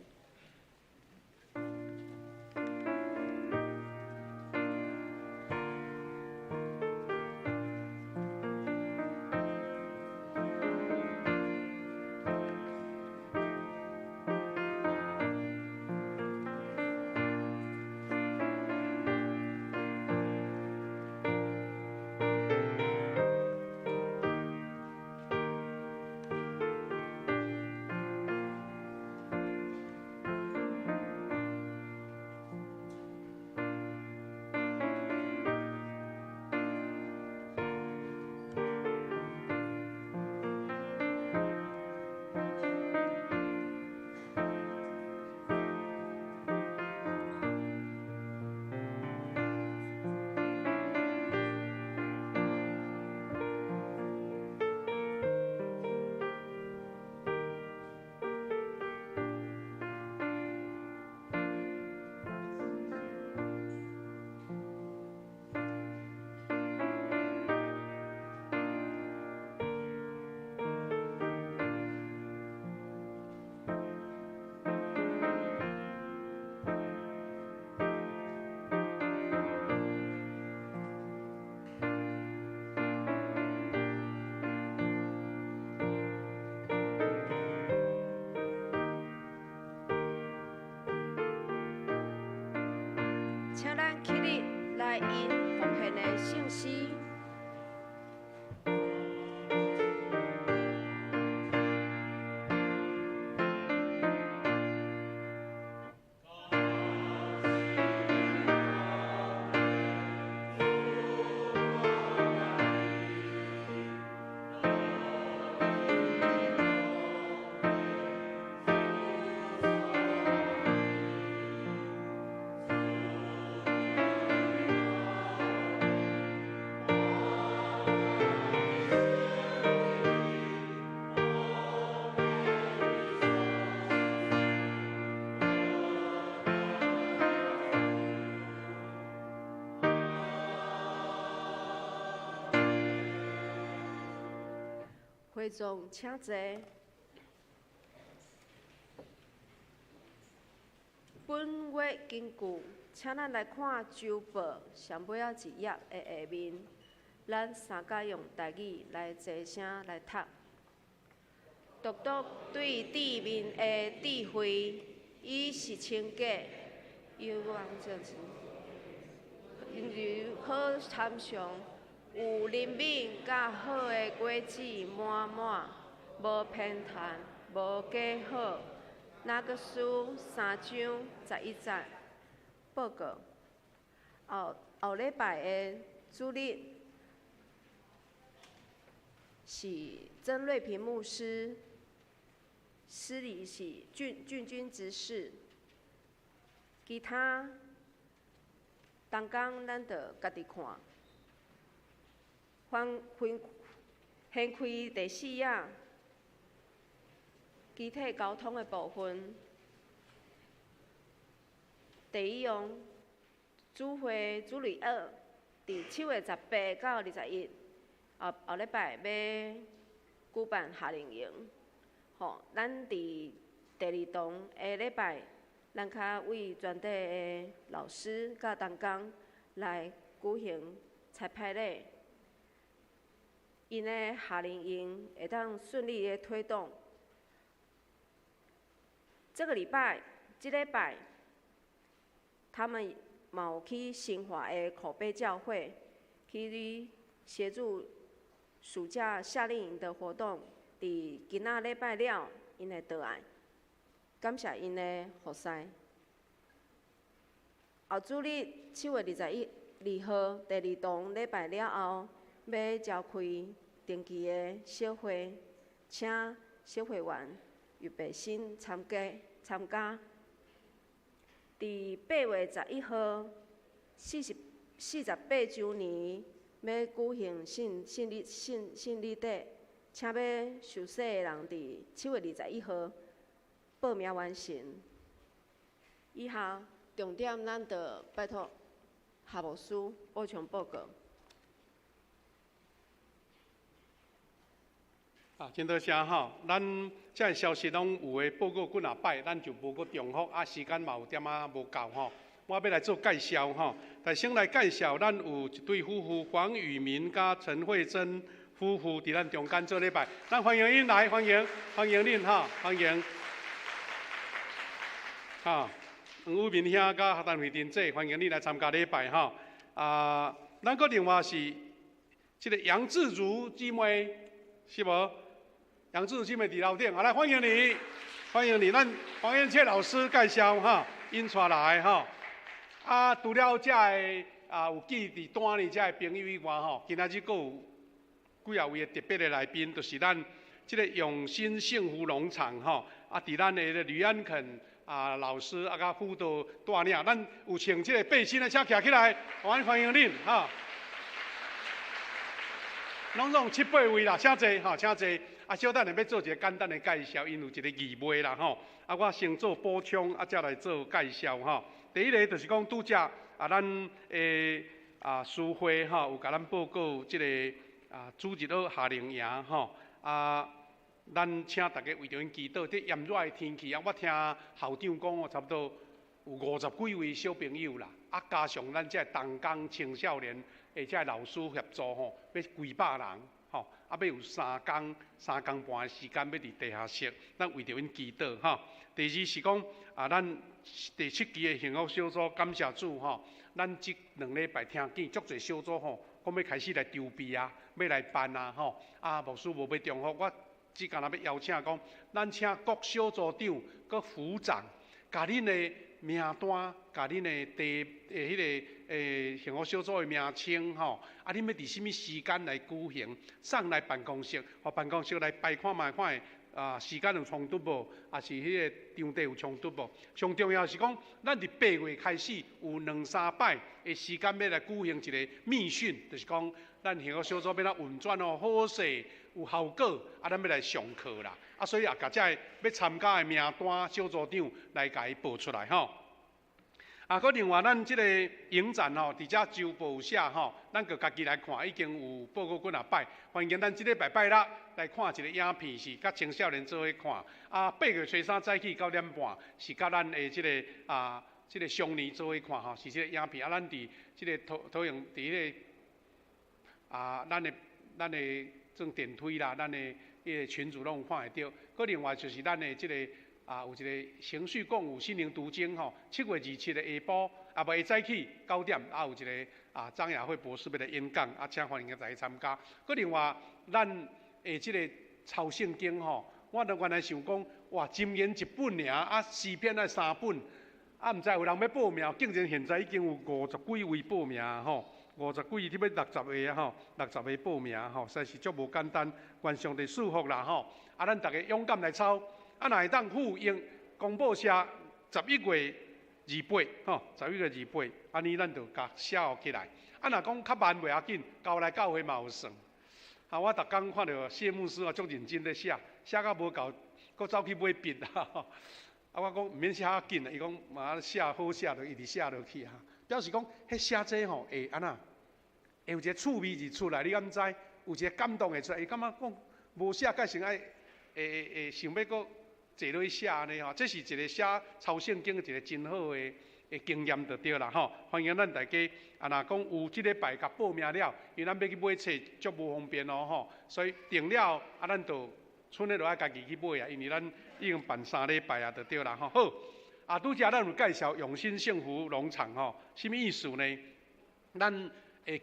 请咱起立来吟奉献的圣诗。会众请坐。本月根据，请咱来看周报上尾仔一页的下面，咱三甲用台语来齐声来读。独独对智面的智慧，伊是清洁，犹望就是因好参详。有怜悯佮好的果子满满，无偏袒，无假好。雅各书3章11节。报告。后后礼拜的主日是曾瑞平牧师，司礼是郡郡君执事。其他同工咱著家己看。翻分掀开第四页，肢体沟通的部分。第一样，主会主礼二，伫7月18到21，后后礼拜欲举办夏令营。吼，咱伫第二堂下礼拜，咱較为全体的老师佮同工来举行彩排礼，𪜶的夏令营会当顺利的推动。這个礼拜，這禮拜，他們嘛有去新華的口碑教會，去協助暑假夏令營的活動。佇今仔禮拜了，𪜶會轉來，感謝𪜶的服侍。後主日7月21、2號第二堂禮拜了後，欲召開定期的小會，請小會員預備心參加參加。佇8月11號，48週年，欲舉行聖禮聖聖禮典，請欲受洗的人佇7月21號報名完成。以下重點，咱就拜託夏牧師補充報告。啊，真多謝吼！咱這个消息攏有的報告幾若擺，咱就無閣重複。啊，時間嘛有點仔無夠吼。我欲來做介紹吼。但先來介紹，咱有一對夫婦黃宇明佮陳慧珍夫婦佇咱中間做禮拜，咱歡迎𪜶來，歡迎歡迎恁吼，歡迎。哈，黃宇明兄佮陳慧珍姐，歡迎恁來參加禮拜吼。啊，咱閣另外是這个楊志如姊妹，是無？楊志如姊妹佇樓頂，好來歡迎你，歡迎你。咱黃燕倩老師介紹哈，𪜶帶來吼。啊，除了這个啊有記佇單呢這个朋友以外吼，今仔日閣有幾仔位的特別的來賓，就是咱這个永新幸福農場吼，啊，佇咱的呂安肯啊老師啊佮輔導帶領，咱有穿這个背心的，請徛起來，我歡迎恁哈。攏總七八位啦，請坐吼，請坐。啊，小等下欲做一个簡單的介紹，𪜶有一個疑問啦吼。啊，我先做補充，啊，才來做介紹吼。第一个就是講拄才啊，咱的啊書會吼有共咱報告這个啊主日學夏令營吼。啊，咱請大家為著𪜶祈禱。這炎熱的天氣啊，我聽校長講哦，差不多有50幾位小朋友啦。啊，加上咱這同工青少年的這老師協助吼，欲幾百人吼。啊，欲有三工三工半的時間，欲佇地下室，咱為著𪜶祈禱吼。第二是講啊，咱第七期的幸福小組感謝主吼，咱這2禮拜聽見足濟小組吼，講欲開始來籌備啊，欲來辦啊吼。啊，牧師無欲重複，我只干焦欲邀請講，咱請各小組長、閣組長，共恁的名單，共恁的地的彼个幸福小組的名稱吼，啊，恁欲佇啥物時間來舉行，送來辦公室，予辦公室來排看覓，看會啊時間有衝突無，抑是彼個場地有衝突無？上重要是講，咱佇8月開始有兩三擺的時間欲來舉行一個密訓，就是講咱幸福小組欲怎運轉哦，好勢有效果，啊，咱欲來上課啦。啊，所以也共這个欲參加的名單，小組長來共伊報出來吼。啊，閣另外咱這個影展吼，佇遮週報有寫吼，咱閣家己來看，已經有報告幾若擺。歡迎咱這禮拜拜六來看一個影片，是佮青少年做伙看。啊，8月初3早起9點半，是佮咱的這个啊，這个少年做伙看吼，是這个影片。啊，咱佇這个投投影佇彼个啊，咱的裝電梯啦，咱的彼个群組攏有看會著。閣另外就是咱的這个啊，有一个情緒共舞心靈讀經吼，7月27的下晡，啊無下早起9點，啊有一个啊張雅慧博士欲來演講，啊請歡迎大家參加。閣另外，咱的這个抄聖經吼，我都原來想講，哇，箴言一本爾，啊詩篇愛三本，啊毋知有人欲報名，竟然現在已經有50幾位報名吼，50幾，得欲60個吼，60個報名吼，實在是足無簡單，願上帝賜福啦吼，啊咱逐家勇敢來抄。啊，若會當赴應公布寫11月28，吼，十一月二八，按呢咱就共寫予起來。啊，若講較慢袂要緊，交來教會嘛有算。啊，我逐工看著謝牧師啊，足認真咧寫，寫到無夠，閣走去買筆啊。啊，我講毋免寫遐緊啦，伊講嘛寫好寫就一直寫落去啊。表示講，彼寫這吼會按怎？會有一個趣味字出來，你敢知？有一個感動會出來，伊感覺講無寫，蓋成愛會會想欲閣坐落去寫按呢吼。這是一個寫抄聖經的一個真好的的經驗就對啦吼。歡迎咱大家，啊，若講有這禮拜共報名了，因為咱欲去買冊足無方便哦吼，所以訂了啊，咱就賰的就愛家己去買啊，因為咱已經辦三禮拜啊，就對啦吼。好，啊，拄才咱有介紹永新幸福農場吼，啥物意思呢？咱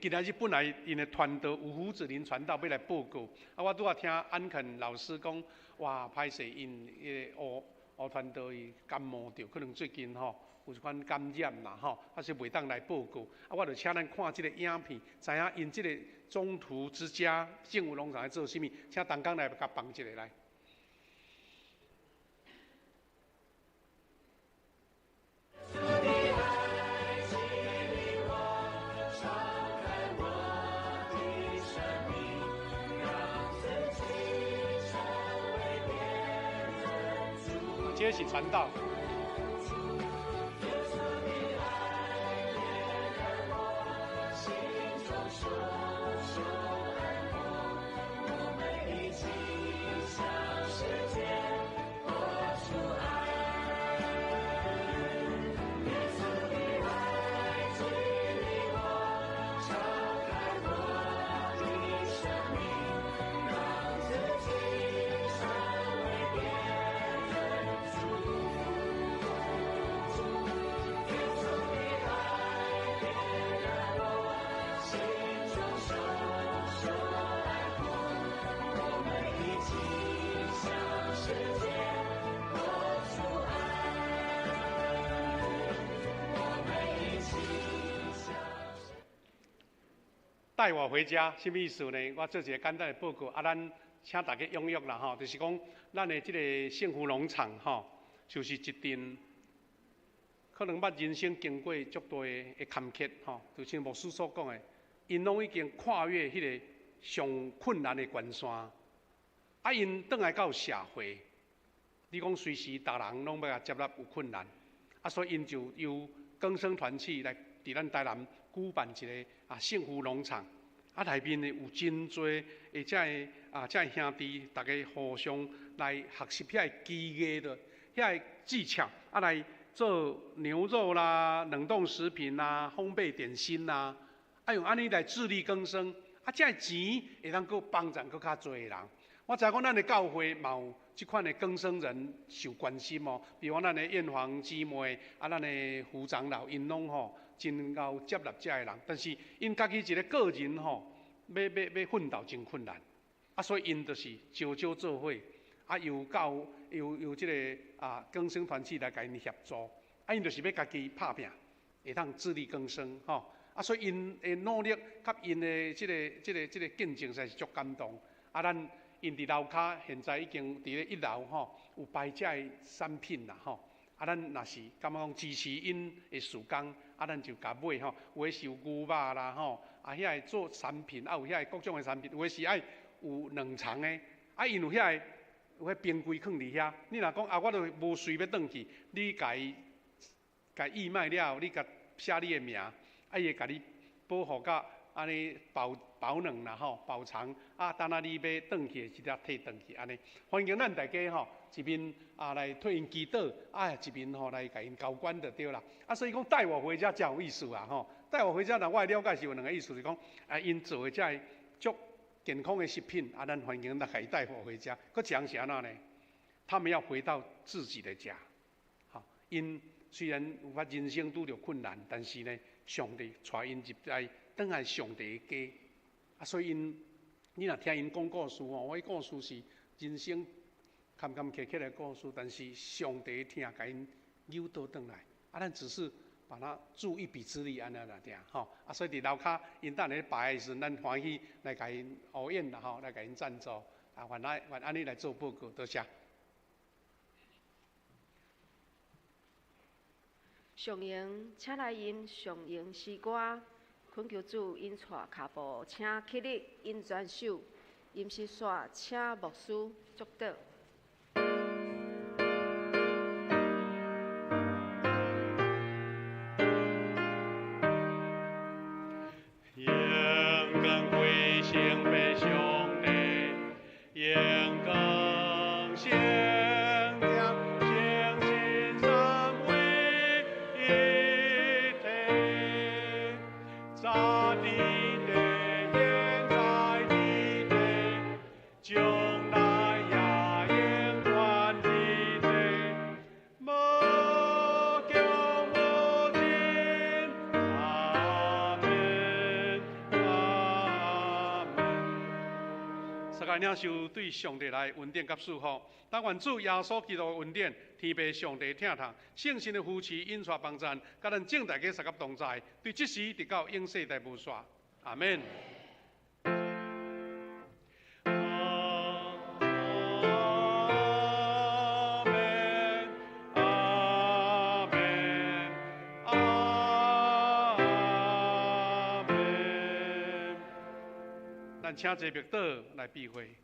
今仔日本來𪜶的傳道有胡子林傳道欲來報告，啊，我拄仔聽安肯老師講，哇，歹勢𪜶彼个胡胡傳道伊感冒著，可能最近吼有一款感染啦吼，啊是袂當來報告，啊，我就請咱看這个影片，知影𪜶這个中途之家幸福農場咧做啥物，請同工來共放一下來。這是傳道。帶我回家，啥物意思呢？我做一个簡單的報告，啊，咱請大家踴躍啦吼，就是講咱的這个幸福農場吼，就是一陣可能捌人生經過足大的坎坷吼，就像牧師所講的，𪜶攏已經跨越彼个上困難的關山，啊，𪜶轉來到社會，你講隨時逐人攏欲共接納有困難，啊，所以𪜶就由更生團契來佇咱台南舉辦一个啊幸福農場，啊內面呢有真濟的這个啊這个兄弟，大家互相來學習遐個技藝的遐個技巧，啊來做牛肉啦、冷凍食品啦、烘焙點心啦，啊用按呢來自力更生，啊這個錢會當閣幫助閣較濟的人。我知影講咱的教會嘛有這款的更生人受關心哦，比如講咱的燕黃姊妹，啊咱的胡長老，𪜶攏吼真𠢕接納這个人，但是𪜶家己一个個人吼，欲欲欲奮鬥真困難，啊所以𪜶就是招招做伙，啊由教由由這个啊更生團體來共𪜶協助，啊𪜶就是欲家己拍拚，會當自力更生吼，啊所以𪜶的努力佮𪜶的這个這个這个見證實在是足感動，啊咱。𪜶佇樓跤現在已經佇咧一樓吼，有擺這个產品啦吼。啊，咱若是感覺講支持𪜶的事工，啊，咱就共買吼。有的是有牛肉啦吼，啊，遐个做產品，啊，有遐個各種的產品，有的是愛有冷藏的，啊，𪜶有遐個有彼冰櫃囥佇遐。你若講啊，我都無隨欲轉去，你共伊共義賣了後，你共寫你的名，啊，伊會共你保護甲按呢保保冷啦吼，保藏啊，等仔你欲轉去的時陣提轉去按呢。歡迎咱大家吼，一面啊來替𪜶祈禱，啊一面吼來共𪜶交關就對啦。啊，所以講帶我回家誠有意思啊吼。帶我回家，若我的了解是有兩个意思，是講啊，𪜶做的這个足健康的食品，啊，咱歡迎咱共伊帶我回家。閣一項是按怎呢？他們要回到自己的家。吼，𪜶雖然有法人生拄著困難，但是呢，上帝帶𪜶入來。轉來上帝的家，啊，所以𪜶，你若聽𪜶講故事吼，我彼故事是人生坎坎坷坷的故事，但是上帝疼，共𪜶扭倒轉來，啊，咱只是把它助一臂之力按呢爾爾吼，啊，所以佇樓跤𪜶等咧擺的時陣，咱歡喜來共𪜶後援啦吼，來共𪜶贊助，啊，願來願按呢來做報告，多謝。上榮，請來吟上榮詩歌，懇求主引帶跤步，請起立，引轉手，吟詩煞，請牧師祝禱。勇敢回声被上帝，勇敢先聽聖神三位一體，早佇地，現在佇地，將來也永遠佇地，無窮無盡，阿門，阿門。世界領受對上帝來恩典佮祝福，但願主耶穌基督的恩典，天父上帝疼痛，聖神的扶持、引帶幫贊，佮咱眾大家相佮同在，對這時直到永世代無煞。阿門。阿門，阿門，阿門。咱請坐默禱來閉會。